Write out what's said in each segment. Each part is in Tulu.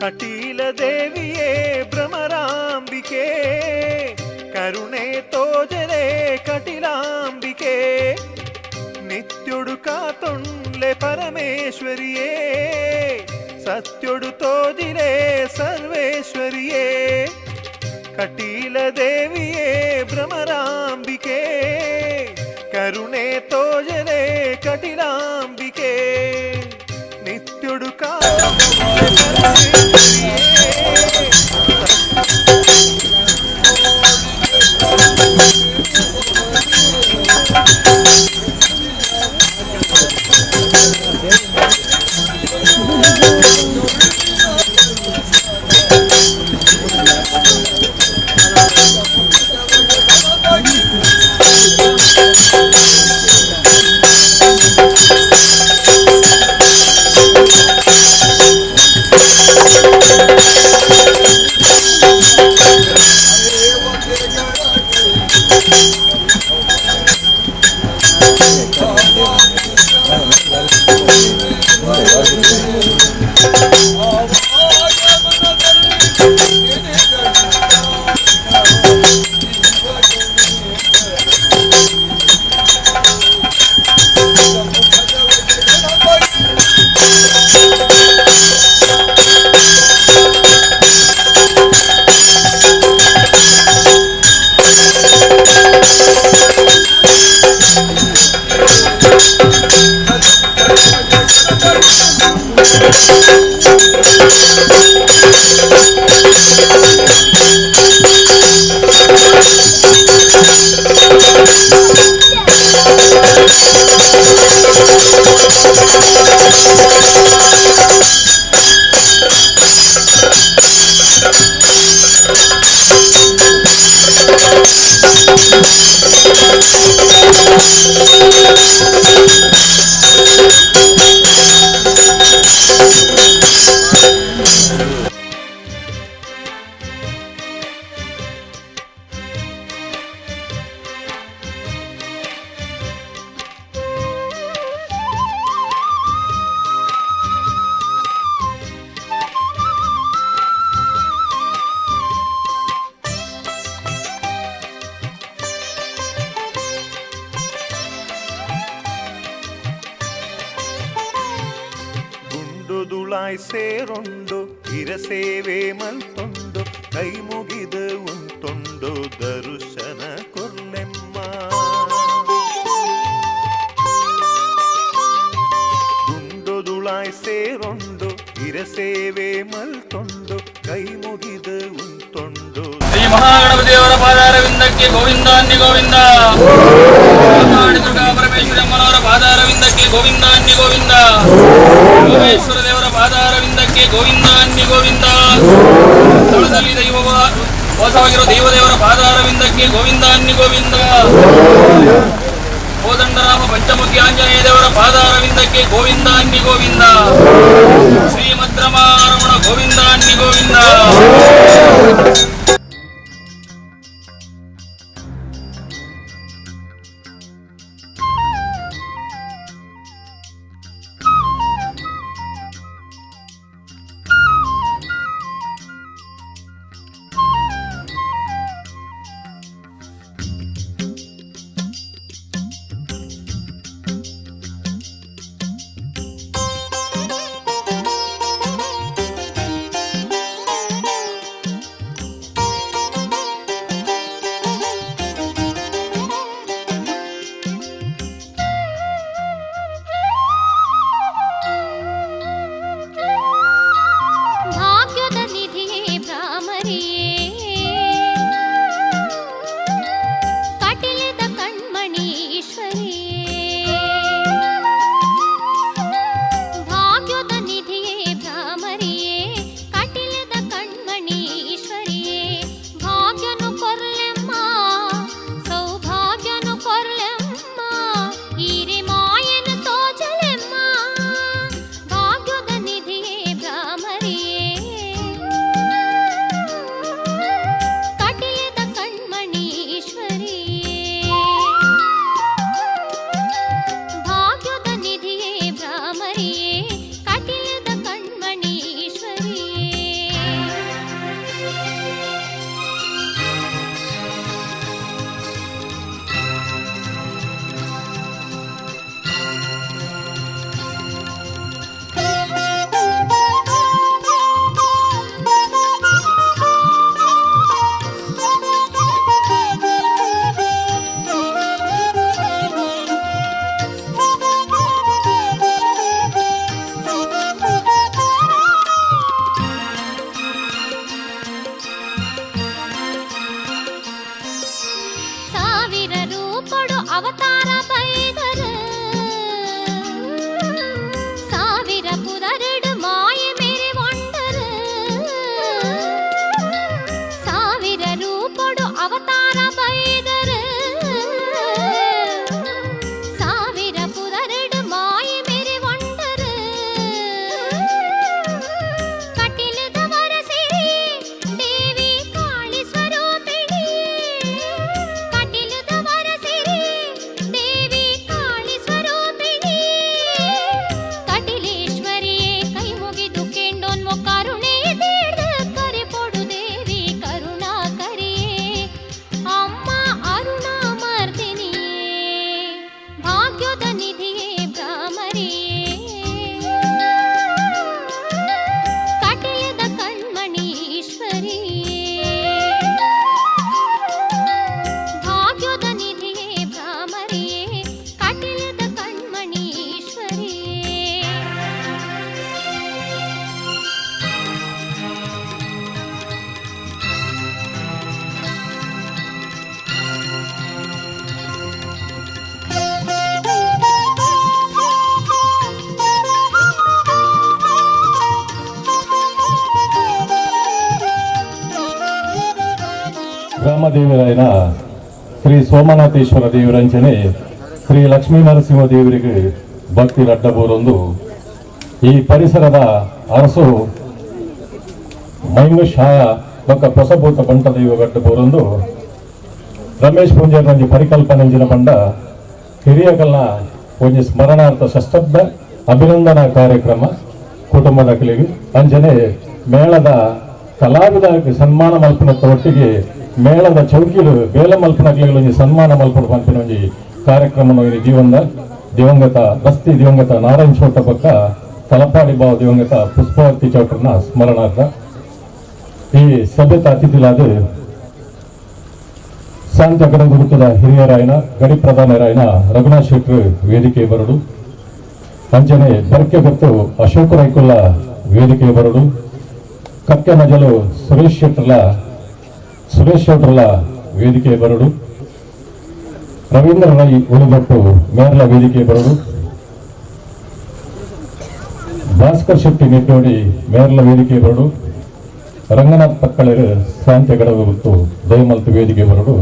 ಕಟೀಲ ದೇವಿಯೇ ಭ್ರಮರಾಂಬಿಕೆ ಕರುಣೆ ತೋಜಲೆ ಕಟಿಲಾಂಬಿಕೆ ನಿತ್ಯೊಡು ಕಾತೊಂಡ್ಲೆ ಪರಮೇಶ್ವರಿಯೇ ಸತ್ಯೊಡು ತೋಜಿಲೆ ಸರ್ವೇಶ್ವರಿಯೇ ಕಟೀಲ ದೇವಿಯೇ ಭ್ರಮರಾಂಬಿಕೆ ಕರುಣೆ ತೋಜಲೆ ಕಟಿಲಾಂಬಿಕೆ ನಿತ್ಯೊಡು ಕಾತೊಂಡ್ಲೆ ಪರಮೇಶ್ವರಿಯೇ. ಗುಂಡುದುಳಾಯ್ ಸೇರೊಂಡು ಹಿರಸೇವೆ ಮಲ್ತೊಂಡು ಕೈ ಮುಗಿದು ಉಂತೊಂಡು ದರುಶನ ಕೊರ್ಲೆಮ್ಮ. ಗುಂಡುದುಳಾಯ್ ಸೇರೊಂಡು ಹಿರಸೇವೆ ಮಲ್ತೊಂಡು ಕೈ ಮುಗಿದು ಉಂತೊಂಡು. ಶ್ರೀ ಮಹಾಗಣಪತಿಯವರ ಪಾದಾರವಿಂದಕ್ಕೆ ಗೋವಿಂದಾನ್ನಿ ಗೋವಿಂದ. ದುರ್ಗಾ ಪರಮೇಶ್ವರಮ್ಮನವರ ಪಾದಾರವಿಂದಕ್ಕೆ ಗೋವಿಂದಾನ್ನಿ ಗೋವಿಂದ. ಪರಮೇಶ್ವರ ದೇವರ ಪಾದಾರವಿಂದಕ್ಕೆ ಗೋವಿಂದಾನ್ನಿ ಗೋವಿಂದ. ಸ್ಥಳದಲ್ಲಿ ದೈವ ವಾಸವಾಗಿರುವ ದೈವದೇವರ ಪಾದಾರವಿಂದಕ್ಕೆ ಗೋವಿಂದಾನ್ನಿ ಗೋವಿಂದ. ಕೋದಂಡರಾಮ ಪಂಚಮುಖಿ ಆಂಜನೇಯ ದೇವರ ಪಾದಾರವಿಂದಕ್ಕೆ ಗೋವಿಂದಾನ್ನಿ ಗೋವಿಂದ. ಶ್ರೀಮದ್ರಮಾರಮಣ ಗೋವಿಂದಾನ್ನಿ ಗೋವಿಂದ. ಭಾಗ್ಯದ ನಿಧಿಯೇ ಭ್ರಾಮರಿಯೇ ಕಟಿಲದ ಕಣ್ಮಣೀಶ್ವರಿಯೇ ಭಾಗ್ಯದ ನಿಧಿಯೇ ಭ್ರಾಮರಿಯೇ ಕಟಿಲದ ಕಣ್ಮಣೀಶ್ವರಿಯೇ. ಗ್ರಾಮದೇವರಾಯನ ಶ್ರೀ ಸೋಮನಾಥೇಶ್ವರ ದೇವರಂಚನೆ ಶ್ರೀ ಲಕ್ಷ್ಮೀ ನರಸಿಂಹ ದೇವರಿಗೆ ಭಕ್ತಿ ರಡ್ಡಬೋರೊಂದು ಈ ಪರಿಸರದ ಅರಸು ಮೈಂಗು ಶಾಯ ಬೊಕ್ಕ ಹೊಸಭೂತ ಬಂಟ ದೈವ ಗಡ್ಡಬೋರೊಂದು ರಮೇಶ್ ಪೂಂಜಾರ್ನೊಂಜಿ ಪರಿಕಲ್ಪನೆ ಬಂಡ ಹಿರಿಯಕಲ್ನ ಒಂಜಿ ಸ್ಮರಣಾರ್ಥ ಷಷ್ಠಬ್ದ ಅಭಿನಂದನಾ ಕಾರ್ಯಕ್ರಮ ಕುಟುಂಬದ ಕಲಿಗೆ ಅಂಜನೆ ಮೇಳದ ಕಲಾವಿದ ಸನ್ಮಾನ ಮಲ್ಪನ ಒಟ್ಟಿಗೆ ಮೇಳದ ಚೌಕಿಲು ಬೇಲ ಮಲ್ಪನ ಒಂಜಿ ಸನ್ಮಾನ ಮಲ್ಪನ ಪನ್ಪಿನ ಒಂಜಿ ಕಾರ್ಯಕ್ರಮ ಜೀವನದ ದಿವಂಗತ ಬಸ್ತಿ ದಿವಂಗತ ನಾರಾಯಣ ಚೌಟ ಪಕ್ಕ ತಲಪಾಡಿ ಬಾವ ದಿವಂಗತ ಪುಷ್ಪಾವತಿ ಚೌಟರ್ನ ಸ್ಮರಣಾರ್ಥ ಈ ಸಭೆತ ಅತಿಥಿಲಾದ ಶಾಂತ ಗುರುತದ ಹಿರಿಯರಾಯನ ಗಡಿ ಪ್ರಧಾನರಾಯನ ರಘುನಾಥ್ ಶೆಟ್ಟರು ವೇದಿಕೆ ಬರಡು, ಅಂಜನೆ ಬರ್ಕೆ ಗೊತ್ತು ಅಶೋಕ ರೈಕುಲ್ಲ ವೇದಿಕೆ ಬರಡು, ಕಕ್ಕೆ ಮಜಲು ಸುರೇಶ್ ಶೆಟ್ಟರ್ಲ ವೇದಿಕೆ ಬರಡು, ರವೀಂದ್ರ ರೈ ಉಳಿದೊಟ್ಟು ಮೇರ್ಲ ವೇದಿಕೆ ಬರಡು, ಭಾಸ್ಕರ್ ಶೆಟ್ಟಿ ನಿಟ್ಟೋಡಿ ಮೇರ್ಲ ವೇದಿಕೆ ಬರಡು, ರಂಗನಾಥ್ ಪಕ್ಕಳರು ಶಾಂತಿ ಗಡಗುತ್ತು ದಯಮಲ್ತು ವೇದಿಕೆ ಬರಡು.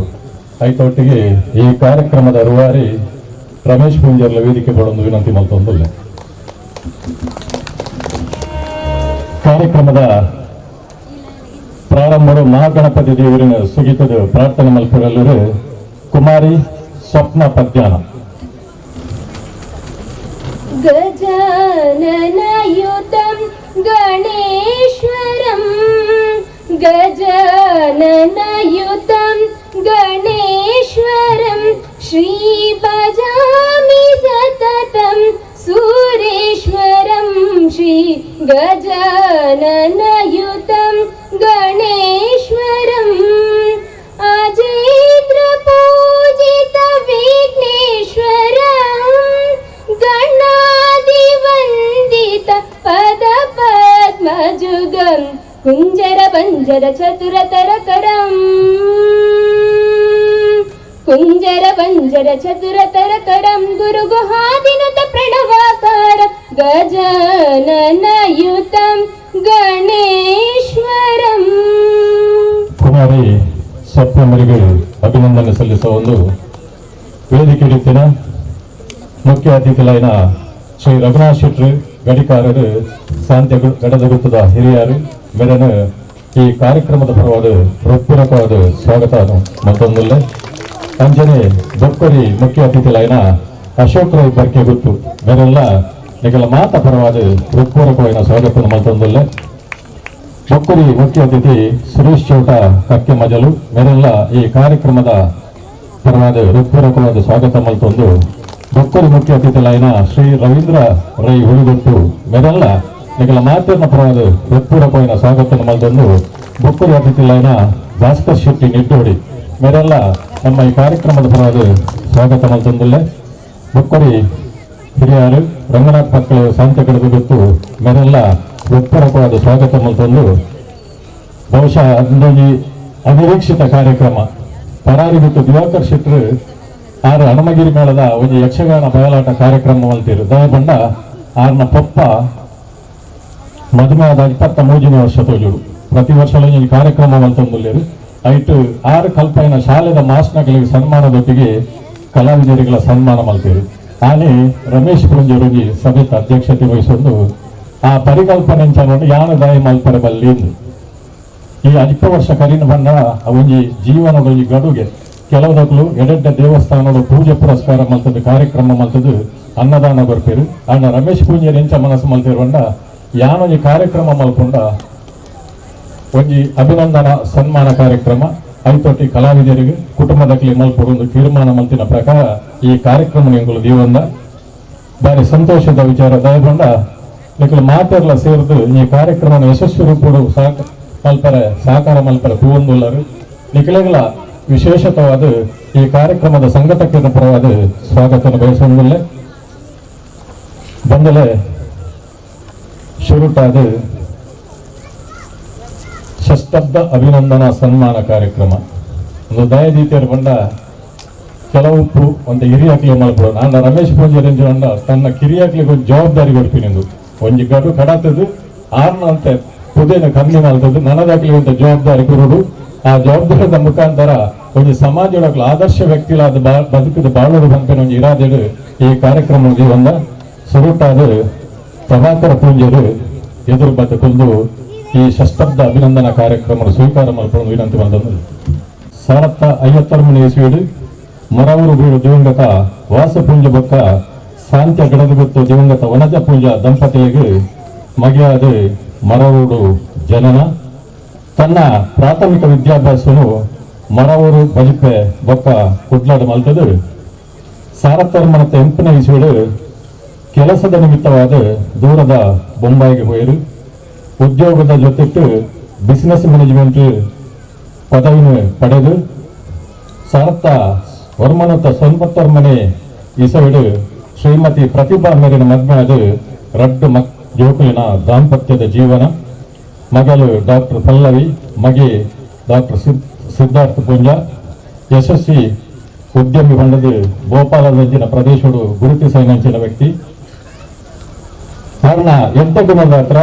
ಐತೊಟ್ಟಿಗೆ ಈ ಕಾರ್ಯಕ್ರಮದ ರೂವಾರಿ ರಮೇಶ್ ಪೂಂಜರ್ಲ ವೇದಿಕೆ ಬರೊಂದು ವಿನಂತಿ ಮಲ್ತೊಂದುಲ್ಲೆ. ಕಾರ್ಯಕ್ರಮದ ಪ್ರಾರಂಭರು ಮಹಾಗಣಪತಿ ದೇವರಿನ ಸುಗೀತದ ಪ್ರಾರ್ಥನೆ ಮಲ್ಪುರಲ್ಲರು ಕುಮಾರಿ ಸ್ವಪ್ನ ಪದ್ಯಾನ. ಗಜಾನನಯುತಂ ಗಣೇಶ್ವರಂ ಗಜಾನನಯುತಂ ಗಣೇಶ್ವರಂ ಶ್ರೀ ಭಜಾಮಿ ಸತತಂ ಸುರೇಶ್ವರಂ ಶ್ರೀ ಗಜಾನನಯುತಂ ಗಣೇಶ್ವರಂ ಅಜೇಂದ್ರ ಪೂಜಿತ ವಿಘ್ನೇಶ್ವರಂ ಗಣಾದಿವಂದಿತ ಪದ ಪದ್ಮಜುಗಂ ಕುಂಜರ ಬಂಜರ ಚತುರತರಕರಂ ಕುಂಜರ ಬಂಜರ ಚತುರತರಕರಂ ಗುರುಗುಹಾದಿನುತ ಪ್ರಣವಾಕಾರ ಗಜಾನನಯುತಂ ಗಣೇಶ್ವರಂ. ಕುಮಾರಿ ಸ್ವಪ್ನಮರಿಗೆ ಅಭಿನಂದನೆ ಸಲ್ಲಿಸುವ ಒಂದು ವೇದಿಕೆ ರೀತಿಯ ಮುಖ್ಯ ಅತಿಥಿಲಾಯಿನ ಶ್ರೀ ರಘುನಾಥ್ ಶೆಟ್ಟರು ಗಡಿಕಾರರು ಶಾಂತಿ ಗಡದ ಗುತ್ತದ ಹಿರಿಯರು ಮೇಡನ್ ಈ ಕಾರ್ಯಕ್ರಮದ ಪರವಾದ ಹೃತ್ಪೂರ್ವಕವಾದ ಸ್ವಾಗತ ಮತ್ತೊಂದಲ್ಲ. ಅಂಜನೆ ಬೊಕ್ಕರಿ ಮುಖ್ಯ ಅತಿಥಿಲಾಯಿನ ಅಶೋಕ್ ರೈ ಬರ್ಕೆ ಗುತ್ತು ಮೇರೆಲ್ಲ ನಿಗಲ ಮಾತ ಪರವಾದ ಹೃತ್ಪೂರ್ವಕವಾದ ಸ್ವಾಗತ ಮತ್ತೊಂದಲ್ಲ. ಬೊಕ್ಕರಿ ಮುಖ್ಯ ಅತಿಥಿ ಸುರೇಶ್ ಚೌಟ ಕಕ್ಕೆ ಮಜಲು ಮೇರೆಲ್ಲ ಈ ಕಾರ್ಯಕ್ರಮದ ಪರವಾದ ಹೃತ್ಪೂರ್ವಕವಾದ ಸ್ವಾಗತ ಮಲ್ತೊಂದು. ಬೊಕ್ಕರಿ ಮುಖ್ಯ ಅತಿಥಿಲಾಯಿನ ಶ್ರೀ ರವೀಂದ್ರ ರೈ ಹುಳಿಗೊಟ್ಟು ಮೇರೆಲ್ಲ ನಿಗಲ ಮಾತಿನ ಪರವಾದ ಹೃತ್ಪೂರ್ವಕವಾದ ಸ್ವಾಗತ ಮಲ್ತೊಂದು. ಬೊಕ್ಕರಿ ಅತಿಥಿಲಾಯಿನ ಭಾಸ್ಕರ್ ಶೆಟ್ಟಿ ನಿಟ್ಟೋಡಿ ಮೇರೆಲ್ಲ ನಮ್ಮ ಈ ಕಾರ್ಯಕ್ರಮದ ಪರವಾದ ಸ್ವಾಗತ ಮಲ್ತೊಂದುಲ್ಲೆ. ಬೊಕ್ಕರಿ ಹಿರಿಯರು ರಂಗನಾಥ್ ಮಕ್ಕಳು ಶಾಂತಿ ಕಡೆದು ಗೊತ್ತು ಮೇರೆಲ್ಲ ಹೃತ್ಪೂರ್ವಕವಾದ ಸ್ವಾಗತ ಮಲ್ತೊಂದು. ಬಹುಶಃ ಅಂದೊಂದು ಅನಿರೀಕ್ಷಿತ ಕಾರ್ಯಕ್ರಮ ಪರಾರಿ ಮತ್ತು ದಿವಾಕರ್ ಶೆಟ್ಟರು ಆರು ಹನುಮಗಿರಿ ಮೇಳದ ಒಂದು ಯಕ್ಷಗಾನ ಬಯಲಾಟ ಕಾರ್ಯಕ್ರಮ ಮಲ್ತಿರು. ದಯಬಂಡ ಆರ್ನ ಪಪ್ಪ ಮದುವೆ ಆದ 23ನೇ ವರ್ಷ ತೋಜುಡು ಪ್ರತಿ ವರ್ಷ ಈ ಕಾರ್ಯಕ್ರಮ ಮಲ್ತೊಂದುಲ್ಲೇರು. ಐಟು ಆರು ಕಲ್ಪೈನ ಶಾಲೆದ ಮಾಸ್ನಗಳಿಗೆ ಸನ್ಮಾನದೊಟ್ಟಿಗೆ ಕಲಾವಿದರಿಗಳ ಸನ್ಮಾನ ಮಲ್ತಿರು. ಆನೆ ರಮೇಶ್ ಪೂಂಜರುಗಿ ಸಭೆತ ಅಧ್ಯಕ್ಷತೆ ವಹಿಸೊಂದು ಆ ಪರಿಕಲ್ಪನೆ ಯಾನ ದಾಯ ಮಲ್ಪರೆ ಬಲ್ಲಿ ಈ 20 ವರ್ಷ ಕರಿನ ಬಂದ ಒಂಜಿ ಜೀವನದ ಈ ಗಡುಗೆ ಕೆಲವದಕ್ಕೂ ಎಡೆಡ್ಡ ದೇವಸ್ಥಾನದ ಪೂಜೆ ಪುರಸ್ಕಾರ ಮಲ್ತದ್ದು ಕಾರ್ಯಕ್ರಮ ಮಲ್ತದ್ದು ಅನ್ನದಾನ ಬರ್ಪೇರು. ಅಣ್ಣ ರಮೇಶ್ ಪೂಂಜರ್ ಎಂಚ ಮನಸ್ಸು ಮಲ್ತಿರುವಂಡ ಯಾನೊಂಜಿ ಕಾರ್ಯಕ್ರಮ ಮಲ್ಕೊಂಡ ಒಂಜಿ ಅಭಿನಂದನಾ ಸನ್ಮಾನ ಕಾರ್ಯಕ್ರಮ ಐತೊಟ್ಟಿ ಕಲಾವಿದರಿಗೆ ಕುಟುಂಬದಕ್ಲಿ ಮಲ್ಪೊಡೊಂದು ತೀರ್ಮಾನ ಮಲ್ತಿನ ಪ್ರಕಾರ ಈ ಕಾರ್ಯಕ್ರಮ ಎಂಗುಲು ದೀವಂದ ಬಾರಿ ಸಂತೋಷದ ವಿಚಾರ. ದಯಬಂಡ ನಿಕಲು ಮಾತೆರ್ಲ ಸೇರ್ದು ಈ ಕಾರ್ಯಕ್ರಮ ಯಶಸ್ವಿ ರೂಪಡು ಮಲ್ಪರೆ ಸಹಕಾರ ಮಲ್ಪರೆ ತೂವೊಂದುಲ್ಲರು. ನಿಕಲೆಗಳ ವಿಶೇಷತವಾದ ಈ ಕಾರ್ಯಕ್ರಮದ ಸಂಘಟಕರ ಪರವಾದ ಸ್ವಾಗತ ಬಯಸೊಂದುಲ್ಲೆ. ಬಂದಲೆ ಶುರುಟಾದ ಷಷ್ಠಬ್ದ ಅಭಿನಂದನಾ ಸನ್ಮಾನ ಕಾರ್ಯಕ್ರಮ ಒಂದು ದಯದೀತಿಯರು ಬಂಡ ಕೆಲವು ಒಂದು ಹಿರಿಯಾಕ್ಲಿ ಮಲ್ಪಡು. ನಾನು ರಮೇಶ್ ಪೂಂಜಾರಿ ಅಂಡ ತನ್ನ ಕಿರಿಯಾಕ್ಲಿಗೆ ಒಂದು ಜವಾಬ್ದಾರಿ ಕೊಡ್ತೀನಿ. ಒಂಜಿ ಗಡು ಕಡತದ್ದು ಆರ್ನಂತೆ ಪುದೇನ ಕಮ್ಮಿ ಮಾಡ್ತದ್ದು ನನದಾಕ್ಲಿ ಒಂದು ಜವಾಬ್ದಾರಿ ಕೊಡೋದು. ಆ ಜವಾಬ್ದಾರಿದ ಮುಖಾಂತರ ಒಂದು ಸಮಾಜದೊಳಗೆ ಆದರ್ಶ ವ್ಯಕ್ತಿಗಳಾದ ಬದುಕಿದ ಬಾಳೋಡು ಬಂಪಿನ ಒಂದು ಇರಾದೆಡು ಈ ಕಾರ್ಯಕ್ರಮ ಜೀವನ ಸುರುಟಾದ ಪ್ರಭಾಕರ ಪೂಂಜರು ಎದುರು ಬದುಕೊಂಡು ಈ ಷಷ್ಠಬ್ದ ಅಭಿನಂದನಾ ಕಾರ್ಯಕ್ರಮ ಸ್ವೀಕಾರ ಮಲ್ಪಡು ವಿನಂತಿ ಬಂದದ್ದು. 1053 ಇಸ್ವಿಡು ಮರವೂರು ಬೀಡು ದಿವಂಗತ ವಾಸಪುಂಜ ಬೊಕ್ಕ ಶಾಂತ್ಯ ಗಡದಗುತ್ತು ದಿವಂಗತ ವನಜ ಪೂಂಜ ದಂಪತಿಗೆ ಮಗೆಯಾದ ಮರವೂರು ಜನನ. ತನ್ನ ಪ್ರಾಥಮಿಕ ವಿದ್ಯಾಭ್ಯಾಸನು ಮರವೂರು ಬಜಿಪೆ ಬೊಕ್ಕ ಕುಡ್ಲಾಡು ಮಲ್ತದು. 1908 ಇಸ್ವಿಡು ಕೆಲಸದ ನಿಮಿತ್ತವಾದ ದೂರದ ಬೊಂಬಾಯಿಗೆ ಹೋಯರು. ಉದ್ಯೋಗದ ಜೊತೆಗೆ ಬಿಸಿನೆಸ್ ಮ್ಯಾನೇಜ್ಮೆಂಟ್ ಪದವಿಯನ್ನು ಪಡೆದು 1999 ಇಸವಿಡು ಶ್ರೀಮತಿ ಪ್ರತಿಭಾ ಮೇರಿನ ಮದ್ಮೆಯಾದ ರಡ್ಡು ಜೋಕುಲಿನ ದಾಂಪತ್ಯದ ಜೀವನ. ಮಗಳು ಡಾಕ್ಟರ್ ಪಲ್ಲವಿ, ಮಗೆ ಡಾಕ್ಟರ್ ಸಿದ್ಧಾರ್ಥ ಪೂಂಜ. ಯಶಸ್ವಿ ಉದ್ಯಮಿ ಬಂಡದು ಭೋಪಾಲದಂಚಿನ ಪ್ರದೇಶಡು ಗುರುತಿಸೈನಂಚಿನ ವ್ಯಕ್ತಿ. ಕಾರಣ ಎಡ್ಡ ಗುಣದ ಹತ್ರ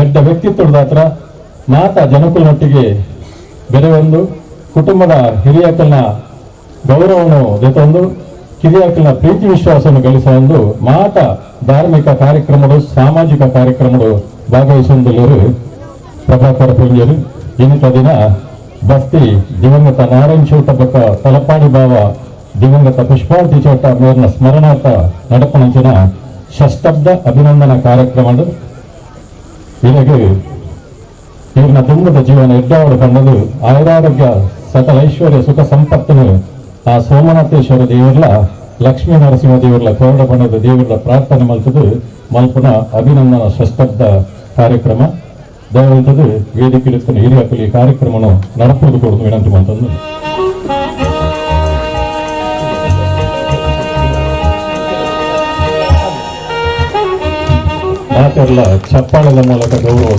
ಎಡ್ಡ ವ್ಯಕ್ತಿತ್ವದ ಹತ್ರ ಮಾತಾ ಜನಕುಲನೊಟ್ಟಿಗೆ ಬೆರೆವೊಂದು ಕುಟುಂಬದ ಹಿರಿಯಕಲ್ನ ಗೌರವವನ್ನು ಜೊತೆಂದು ಕಿರಿಯಕಲ್ನ ಪ್ರೀತಿ ವಿಶ್ವಾಸವನ್ನು ಗಳಿಸೊಂದು ಮಾತಾ ಧಾರ್ಮಿಕ ಕಾರ್ಯಕ್ರಮಗಳು ಸಾಮಾಜಿಕ ಕಾರ್ಯಕ್ರಮಗಳು ಭಾಗವಹಿಸುವಂದರು ಪ್ರಭಾಕರ ಪೂಂಜರು. ಇನ್ನಿತ ದಿನ ಬಸ್ತಿ ದಿವಂಗತ ನಾರಾಯಣ ಚೌಟ ಬೊಕ್ಕ ತಲಪಾಡಿ ಬಾವ ದಿವಂಗತ ಪುಷ್ಪಾವತಿ ಚೌಟ ಮೇರಿನ ಸ್ಮರಣಾರ್ಥ ನಡಪನಂಚಿನ ಷಷ್ಠಬ್ದ ಅಭಿನಂದನಾ ಕಾರ್ಯಕ್ರಮ ಇಲ್ಲಿಗೆ ಇವ್ರನ್ನ ದುಂಬದ ಜೀವನ ಎಡ್ಡಾವಡು ಕಂಡದು ಆಯುರಾರೋಗ್ಯ ಸಕಲ ಐಶ್ವರ್ಯ ಸುಖ ಸಂಪತ್ತನ್ನು ಆ ಸೋಮನಾಥೇಶ್ವರ ದೇವರ್ಲ ಲಕ್ಷ್ಮೀ ನರಸಿಂಹ ದೇವರ್ಲ ಕೋರಡ ಬಣ್ಣದ ದೇವರ್ಲ ಪ್ರಾರ್ಥನೆ ಮಲ್ತದು ಮಲ್ಪುನ ಅಭಿನಂದನ ಷಷ್ಠಬ್ದ ಕಾರ್ಯಕ್ರಮ. ದಯವಿಟ್ಟು ವೇದಿಕೆ ಹಿರಿಯಕಲಿ ಈ ಕಾರ್ಯಕ್ರಮವನ್ನು ನಡಪುವುದು ಕೊಡುದು ವಿನಂತಿ ಮಾಡ್ತಂದು. ಮಾತೆಲ್ಲ ಚಪ್ಪಾಳದ ಮೂಲಕ ಗೌರವ.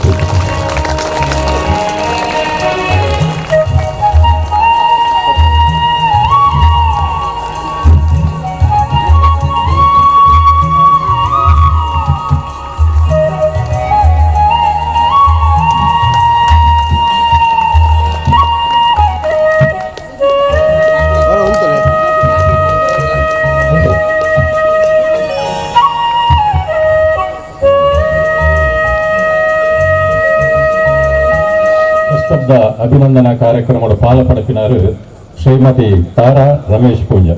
ಅಭಿನಂದನಾ ಕಾರ್ಯಕ್ರಮ ಪಾಲಪಡಪಿನಾರು ಶ್ರೀಮತಿ ತಾರಾ ರಮೇಶ್ ಪೂಂಜ.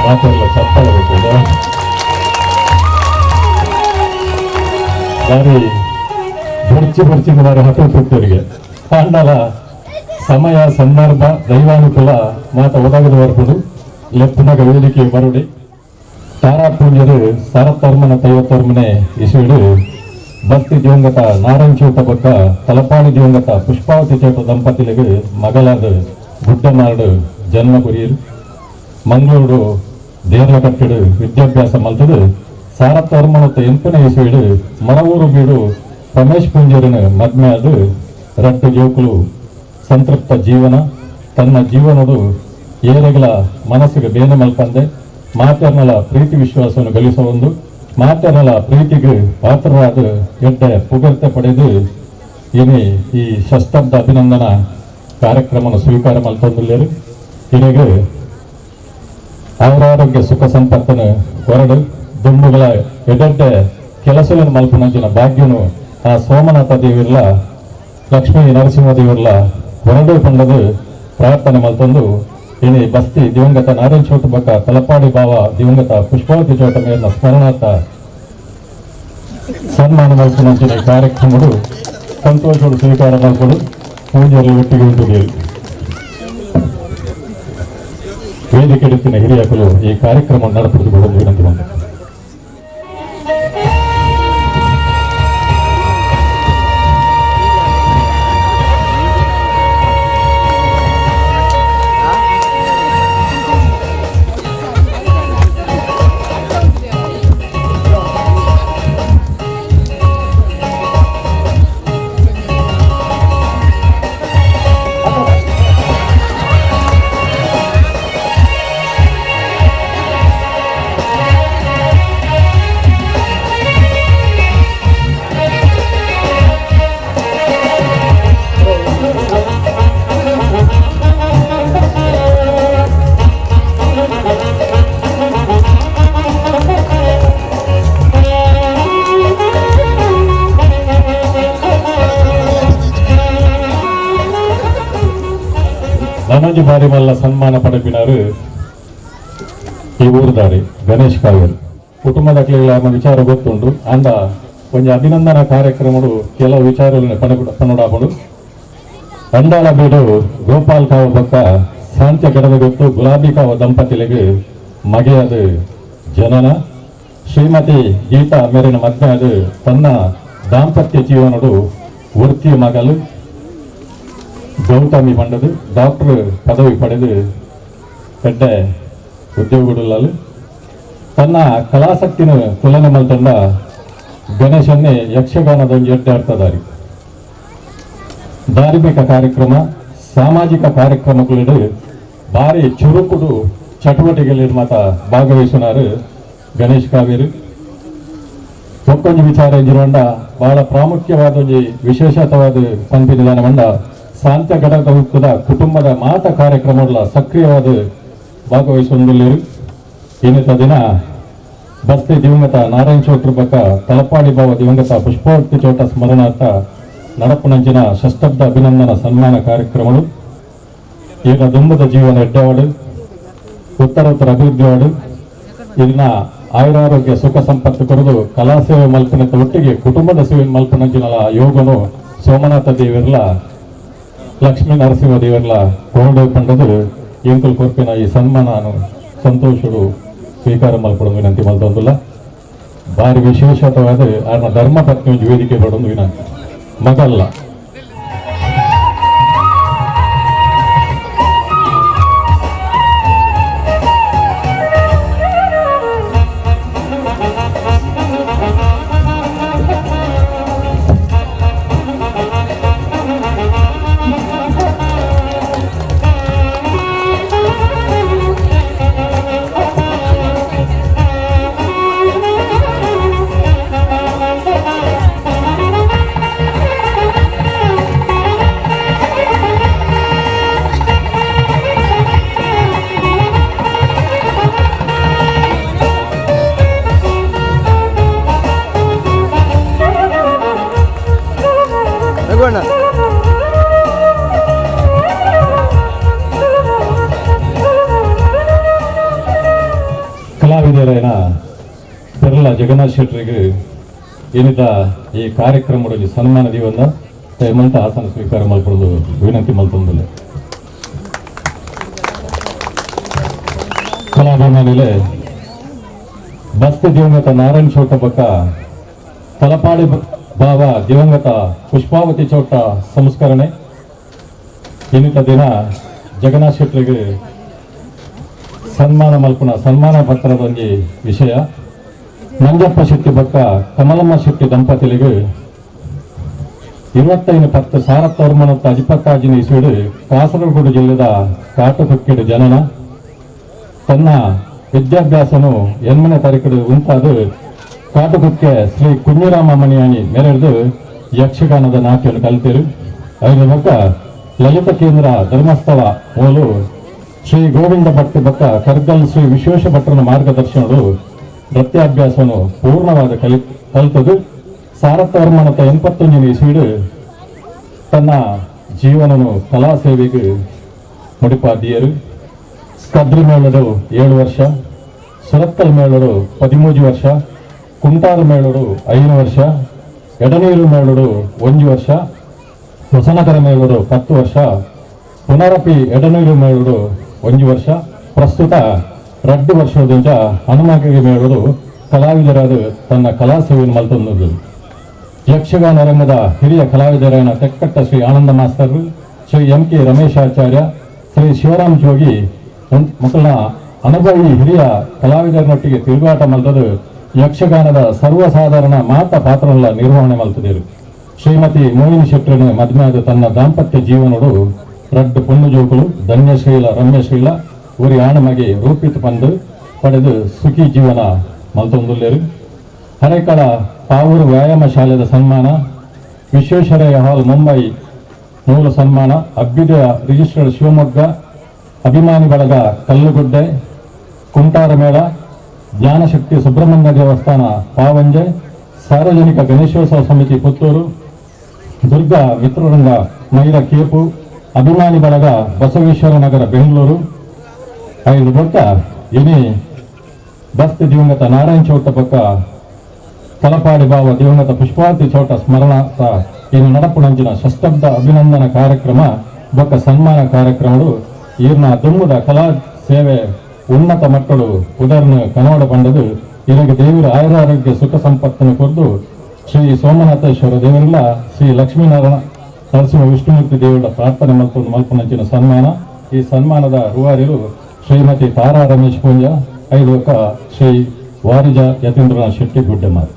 ಮಾತೆಲ್ಲ ಚಪ್ಪಾಳೆ ಬೇಕು. ಬಾರಿ ಬುರ್ಚಿ ಬುರ್ಚಿ ಬಾರಿ ಹಟು ಪುಟ್ಟರಿಗೆ ಕಾಂಡಲ ಸಮಯ ಸಂದರ್ಭ ದೈವಾನುಕೂಲ ಮಾತ ಒದಗದ ಬರ್ಪುಡು ಲೆಪ್ಪುನಗ ವೇದಿಕೆ ಬರುಡಿ. ತಾರಾ ಪೂಂಜರು 1959 ಇಸ್ವಿಡು ಬಸ್ತಿ ದಿವಂಗತ ನಾರಾಯಣ ಚೌಟ ಬೊಕ್ಕ ತಲಪಾಡಿ ದಿವಂಗತ ಪುಷ್ಪಾವತಿ ಚೌಟ ದಂಪತಿಲಿಗೆ ಮಗಳಾದ ಗುಡ್ಡಮಾರಡು ಜನ್ಮ ಕೊರಿಯರು. ಮಂಗಳೂರು ದೇರ್ಲಕಟ್ಟೆಡು ವಿದ್ಯಾಭ್ಯಾಸ ಮಲ್ತದು. 1980 ಇಸ್ವಿಡು ಮರವೂರು ಬೀಡು ರಮೇಶ್ ಪೂಂಜರನ ಮದ್ಮೆಯಾದ ರಡ್ಡು ಜೋಕುಲು ಸಂತೃಪ್ತ ಜೀವನ. ತನ್ನ ಜೀವನಡು ಏರೆಗಳ ಮನಸ್ಸಿಗೆ ಬೇನೆ ಮಲ್ಪಂದೆ ಮಾತೆರ್ನಲ ಪ್ರೀತಿ ವಿಶ್ವಾಸವನ್ನು ಗಳಿಸುವೊಂದು ಮಾತೆರ್ನಲ ಪ್ರೀತಿಗೆ ಪಾತ್ರರಾದ ಎಡ್ಡೆ ಪುಗರ್ತೆ ಪಡೆದು ಏನೇ ಈ ಷಷ್ಠಬ್ದ ಅಭಿನಂದನಾ ಕಾರ್ಯಕ್ರಮವನ್ನು ಸ್ವೀಕಾರ ಮಲ್ತೊಂದುಲ್ಲೇರು. ಇರೆಗೆ ಆಯುರಾರೋಗ್ಯ ಸುಖ ಸಂಪತ್ತನ್ನು ಹೊರಡು ದುಂಬುಗಳ ಎಡ್ಡೆಡ್ಡೆ ಕೆಲಸಗಳನ್ನು ಮಲ್ಪನಂಚಿನ ಭಾಗ್ಯನು ಆ ಸೋಮನಾಥ ದೇವಿರ್ಲ ಲಕ್ಷ್ಮೀ ನರಸಿಂಹ ದೇವಿರ್ಲ ಹೊರಡು ಕೊಂಡದು ಪ್ರಾರ್ಥನೆ ಮಲ್ತೊಂದು ಇನಿ ಬಸ್ತಿ ದಿವಂಗತ ನಾರಾಯಣ ಚೌಟ ಬೊಕ್ಕ ತಲಪಾಡಿ ಬಾವ ದಿವಂಗತ ಪುಷ್ಪಾವತಿ ಚೌಟ ಮೇಲಿನ ಸ್ಮರಣಾರ್ಥ ಸನ್ಮಾನ ಮಲ್ಪನಂಚಿನ ಕಾರ್ಯಕ್ರಮಗಳು ಸಂತೋಷಗಳು ಸ್ವೀಕಾರ ಮಲ್ಪಡು ಪೂಜೆಯಲ್ಲಿ ಒಟ್ಟಿಗೆ ಉಂಟು. ವೇದಿಕೆ ಹಿರಿಯಕರು ಈ ಕಾರ್ಯಕ್ರಮ ನಡೆಸಿಕೊಂಡು ವಿನಂತಿ ಮಾಡಿದರು. ನನಂಜಿ ಬಾರಿ ಮಲ್ಲ ಸನ್ಮಾನ ಪಡೆಪಿನಾರು ಈ ಊರುದಾರಿ ಗಣೇಶ್ ಕಾವೇರಿ ಕುಟುಂಬದ ವಿಚಾರ ಗೊತ್ತುಂಟು. ಅಂದ ಒಂಜಿ ಅಭಿನಂದನಾ ಕಾರ್ಯಕ್ರಮಡು ಕೆಲವು ವಿಚಾರಗಳನ್ನು ಪನ್ನುಡಾಪಡು. ಅಂಡಾಳ ಬೀಡು ಗೋಪಾಲ್ ಕಾವ ಬೊಕ್ಕ ಶಾಂತಿ ಗಡದ ಗೊತ್ತು ಗುಲಾಬಿ ಕಾವ ದಂಪತಿಲಿಗೆ ಮಗೆಯಾದ ಜನನ. ಶ್ರೀಮತಿ ಗೀತಾ ಮೇರಿನ ಮದ್ಮೆಯಾದ ತನ್ನ ದಾಂಪತ್ಯ ಜೀವನಡು ವೃತ್ತಿಯ ಮಗಲು ಗೌತಮಿ ಪಂಡದು ಡಾಕ್ಟರ್ ಪದವಿ ಪಡೆದು ಪೆಡ್ಡೆ ಉದ್ಯೋಗಗಳು ತನ್ನ ಕಲಾಸಕ್ತಿನ ತುಲನೆ ಮಲ್ತಂಡ ಗಣೇಶನ್ನೇ ಯಕ್ಷಗಾನದ ಒಂಜಿ ಎಡ್ಡೆ ಅರ್ಥಧಾರಿ. ಧಾರ್ಮಿಕ ಕಾರ್ಯಕ್ರಮ ಸಾಮಾಜಿಕ ಕಾರ್ಯಕ್ರಮಗಳು ಭಾರಿ ಚುರುಕುಡು ಚಟುವಟಿಕೆಗಳು ಮಾತ ಭಾಗವಹಿಸಿನಾರು ಗಣೇಶ್ ಕಾವೇರಿ. ಒಕ್ಕೊಂಜಿ ವಿಚಾರ ಇಂಜಿರೋಂಡ ಬಹಳ ಪ್ರಾಮುಖ್ಯವಾದ ಒಂಜಿ ವಿಶೇಷತವಾದ ಪಂಪಿ ನಿಧಾನವಂಡ ಶಾಂತ ಘಟಕದ ಕುಟುಂಬದ ಮಾತ ಕಾರ್ಯಕ್ರಮಗಳ ಸಕ್ರಿಯವಾದ ಭಾಗವಹಿಸುವಂದಿಲ್ಲರು. ಇನ್ನಿತ ದಿನ ಬಸ್ತಿ ದಿವಂಗತ ನಾರಾಯಣ ಚೌಟ್ರ ಬಕ್ಕ ತಲಪಾಡಿ ಭಾವ ದಿವಂಗತ ಪುಷ್ಪಾವತಿ ಚೌಟ ಸ್ಮರಣಾರ್ಥ ನಡಪುನಂಚಿನ ಷಷ್ಠಬ್ದ ಅಭಿನಂದನ ಸನ್ಮಾನ ಕಾರ್ಯಕ್ರಮಗಳು. ಈಗ ದುಂಬದ ಜೀವನ ಎಡ್ಡೆವಾಡು, ಉತ್ತರೋತ್ತರ ಅಭಿವೃದ್ಧಿವಾಡು, ಇದನ್ನ ಆಯುರಾರೋಗ್ಯ ಸುಖ ಸಂಪತ್ತು ಕೊರದು ಕಲಾ ಸೇವೆ ಮಲ್ಪನಕ್ಕೆ ಒಟ್ಟಿಗೆ ಕುಟುಂಬದ ಸೇವೆ ಮಲ್ಪನಂಚಿನ ಯೋಗನು ಸೋಮನಾಥ ದೇವರ್ಲ ಲಕ್ಷ್ಮೀ ನರಸಿಂಹ ದೇವರ್ಲ ಕೋಡು ಪಂಡದು ಎಂಕುಲು ಕೊರ್ಪಿನ ಈ ಸನ್ಮಾನ ಸಂತೋಷಡು ಸ್ವೀಕಾರ ಮಲ್ಪಡೋದು ವಿನಂತಿ ಮಲ್ತೊಂದುಲ್ಲ. ಭಾರಿ ವಿಶೇಷವಾದ ಆರ್ನ ಧರ್ಮಪತ್ನಿ ಒಂಜಿ ವೇದಿಕೆ ಪಡೋದು ವಿನಂತಿ. ಮಗಲ್ಲ ಕಲಾವಿದರೈನ ಪೆರ್ಲ ಜಗನ್ನಾಥ್ ಶೆಟ್ಟರಿಗೆ ಏನಿದ್ದ ಈ ಕಾರ್ಯಕ್ರಮದಲ್ಲಿ ಸನ್ಮಾನ ದೀವನ್ನ ಹೇಮಂತ ಆಸನ ಸ್ವೀಕಾರ ಮಲ್ಪಡೋದು ವಿನಂತಿ ಮಲ್ತೊಂದಿಲ್ಲ. ಕಲಾಭಿಮಾನಿಲೆ ಬಸ್ತಿ ದಿವಂಗತ ನಾರಾಯಣ ಚೌಟ ಬಕ್ಕ ತಲಪಾಡಿ ಭಾವ ದಿವಂಗತ ಪುಷ್ಪಾವತಿ ಚೌಟ ಸಂಸ್ಕರಣೆ ಇನ್ನಿತ ದಿನ ಜಗನ್ನಾಥ್ ಶೆಟ್ಟರಿಗೆ ಸನ್ಮಾನ ಮಲ್ಪುನ ಸನ್ಮಾನ ಪತ್ರದ ವಿಷಯ. ನಂಜಪ್ಪ ಶೆಟ್ಟಿ ಬಕ್ಕ ಕಮಲಮ್ಮ ಶೆಟ್ಟಿ ದಂಪತಿಲಿಗೆ 25/10/1925 ಅಜಿಪತ್ತಾಜಿನ ಇಸ್ವಿಡು ಕಾಸರಗೋಡು ಜಿಲ್ಲೆದ ಕಾಟುಕೊಕ್ಕಿಡು ಜನನ. ತನ್ನ ವಿದ್ಯಾಭ್ಯಾಸನು 8ನೇ ತಾರೀಕು ಉಂಟಾದ ಕಾಟುಕೊಕ್ಕೆ ಶ್ರೀ ಕುഞ്ഞಿರಾಮ ಮಣಿಯಾಣಿ ಮೇರೆದು ಯಕ್ಷಗಾನದ ನಾಟ್ಯವನ್ನು ಕಲಿತರು. ಅದರ ಬಕ್ಕ ಲಲಿತ ಕೇಂದ್ರ ಧರ್ಮಸ್ಥಳ ಮೂಲು ಶ್ರೀ ಗೋವಿಂದ ಭಟ್ ಬಕ್ಕ ಕರ್ಗಲ್ ಶ್ರೀ ವಿಶ್ವೇಶ ಭಟ್ಟನ ಮಾರ್ಗದರ್ಶನರು ನೃತ್ಯಾಭ್ಯಾಸವನ್ನು ಪೂರ್ಣವಾದ ಕಲಿತದು. 1981 ಇಸ್ವಿಡು ತನ್ನ ಜೀವನನು ಕಲಾ ಸೇವೆಗೆ ಮುಡಿಪಾದಿಯರು. ಕದ್ರಿ ಮೇಳಡು 7 ವರ್ಷ, ಸುರತ್ಕಲ್ ಮೇಳಡು 13 ವರ್ಷ, ಕುಂಟಾರು ಮೇಳಡು 5 ವರ್ಷ, ಎಡನೀರು ಮೇಳಡು 1 ವರ್ಷ, ಹೊಸನಗರ ಮೇಳಡು 10 ವರ್ಷ, ಪುನರಪಿ ಎಡನೀರು ಮೇಳಡು 1 ವರ್ಷ, ಪ್ರಸ್ತುತ 2 ವರ್ಷದಿಂದ ಹನುಮಗಿರಿ ಮೇಳರು ಕಲಾವಿದರಾದ ತನ್ನ ಕಲಾ ಸೇವೆಯನ್ನು ಮಲ್ತೊಂದು. ಯಕ್ಷಗಾನ ರಂಗದ ಹಿರಿಯ ಕಲಾವಿದರಾದ Tekkatta Shri Ananda master, Shri M K Rameshacharya, Shri Shivaram Jogi ಮಕ್ಕಳ ಅನುಭವಿ ಹಿರಿಯ ಕಲಾವಿದರನ್ನೊಟ್ಟಿಗೆ ತಿರುಗಾಟ ಮಲ್ತದು ಯಕ್ಷಗಾನದ ಸರ್ವಸಾಧಾರಣ ಮಾತ ಪಾತ್ರಗಳ ನಿರ್ವಹಣೆ ಮಲ್ತದಿರು. ಶ್ರೀಮತಿ ಮೋಹಿನಿ ಶೆಟ್ಟರನ್ನು ಮದುವೆಯಾದ ತನ್ನ ದಾಂಪತ್ಯ ಜೀವನಡು 2 ಪೊಣ್ಣು ಜೋಕುಲು ಧನ್ಯಶೀಲ ರಮ್ಯಶೀಲ ಊರಿ ಆಣಮಗೆ ರೂಪಿತ ಪಂದು ಪಡೆದು ಸುಖಿ ಜೀವನ ಮಲ್ತೊಂದುಲ್ಲೇರು. ಹರೇಕಳ ಪಾವೂರು ವ್ಯಾಯಾಮ ಶಾಲೆದ ಸನ್ಮಾನ, ವಿಶ್ವೇಶ್ವರಯ್ಯ ಹಾಲ್ ಮುಂಬೈ ಮೂಲ ಸನ್ಮಾನ, ಅಭ್ಯುದಯ ರಿಜಿಸ್ಟರ್ಡ್ ಶಿವಮೊಗ್ಗ, ಅಭಿಮಾನಿ ಬಳಗ ಕಲ್ಲುಗುಡ್ಡೆ, ಕುಂಟಾರ ಮೇಳ, ಜ್ಞಾನಶಕ್ತಿ ಸುಬ್ರಹ್ಮಣ್ಯ ದೇವಸ್ಥಾನ ಪಾವಂಜೆ, ಸಾರ್ವಜನಿಕ ಗಣೇಶೋತ್ಸವ ಸಮಿತಿ ಪುತ್ತೂರು, ದುರ್ಗಾ ಮಿತ್ರರಂಗ ಮೈರ ಕೇಪು, ಅಭಿಮಾನಿ ಬಳಗ ಬಸವೇಶ್ವರ ನಗರ ಬೆಂಗಳೂರು. ಐದು ಬೊಕ್ಕ ಇನಿ ಬಸ್ತಿ ದಿವಂಗತ ನಾರಾಯಣ ಚೌಟ ಬೊಕ್ಕ ತಲಪಾಡಿ ಬಾವ ದಿವಂಗತ ಪುಷ್ಪಾವತಿ ಚೌಟ ಸ್ಮರಣಾರ್ಥ ಇನ್ನು ನಡಪುಣಂಚಿನ ಷಷ್ಠಬ್ದ ಅಭಿನಂದನ ಕಾರ್ಯಕ್ರಮ ಬೊಕ್ಕ ಸನ್ಮಾನ ಕಾರ್ಯಕ್ರಮಗಳು ಈರ್ನ ದುಮ್ಮುದ ಕಲಾ ಸೇವೆ ಉನ್ನತ ಮಟ್ಟಳು ಉದರ್ನ ಕನ್ನಡ ಬಂಡದು ಇರಗೆ ದೇವರ ಆಯುರಾರೋಗ್ಯ ಸುಖ ಸಂಪತ್ತನ್ನು ಕೊರದು ಶ್ರೀ ಸೋಮನಾಥೇಶ್ವರ ದೇವರಿಲ್ಲ ಶ್ರೀ ಲಕ್ಷ್ಮೀನಾರಾಯಣ ನರಸಿಂಹ ವಿಷ್ಣುಮೂರ್ತಿ ದೇವರ ಪ್ರಾರ್ಥನೆ ಮಲ್ಪನಂಚಿನ ಸನ್ಮಾನ. ಈ ಸನ್ಮಾನದ ರೂವಾರಿರು ಶ್ರೀಮತಿ ತಾರಾ ರಮೇಶ್ ಪೂಂಜ, ಐದು ಶ್ರೀ ವಾರಿಜ ಯತೀಂದ್ರನಾಥ್ ಶೆಟ್ಟಿ ಗುಡ್ಡೆಮಾರ್.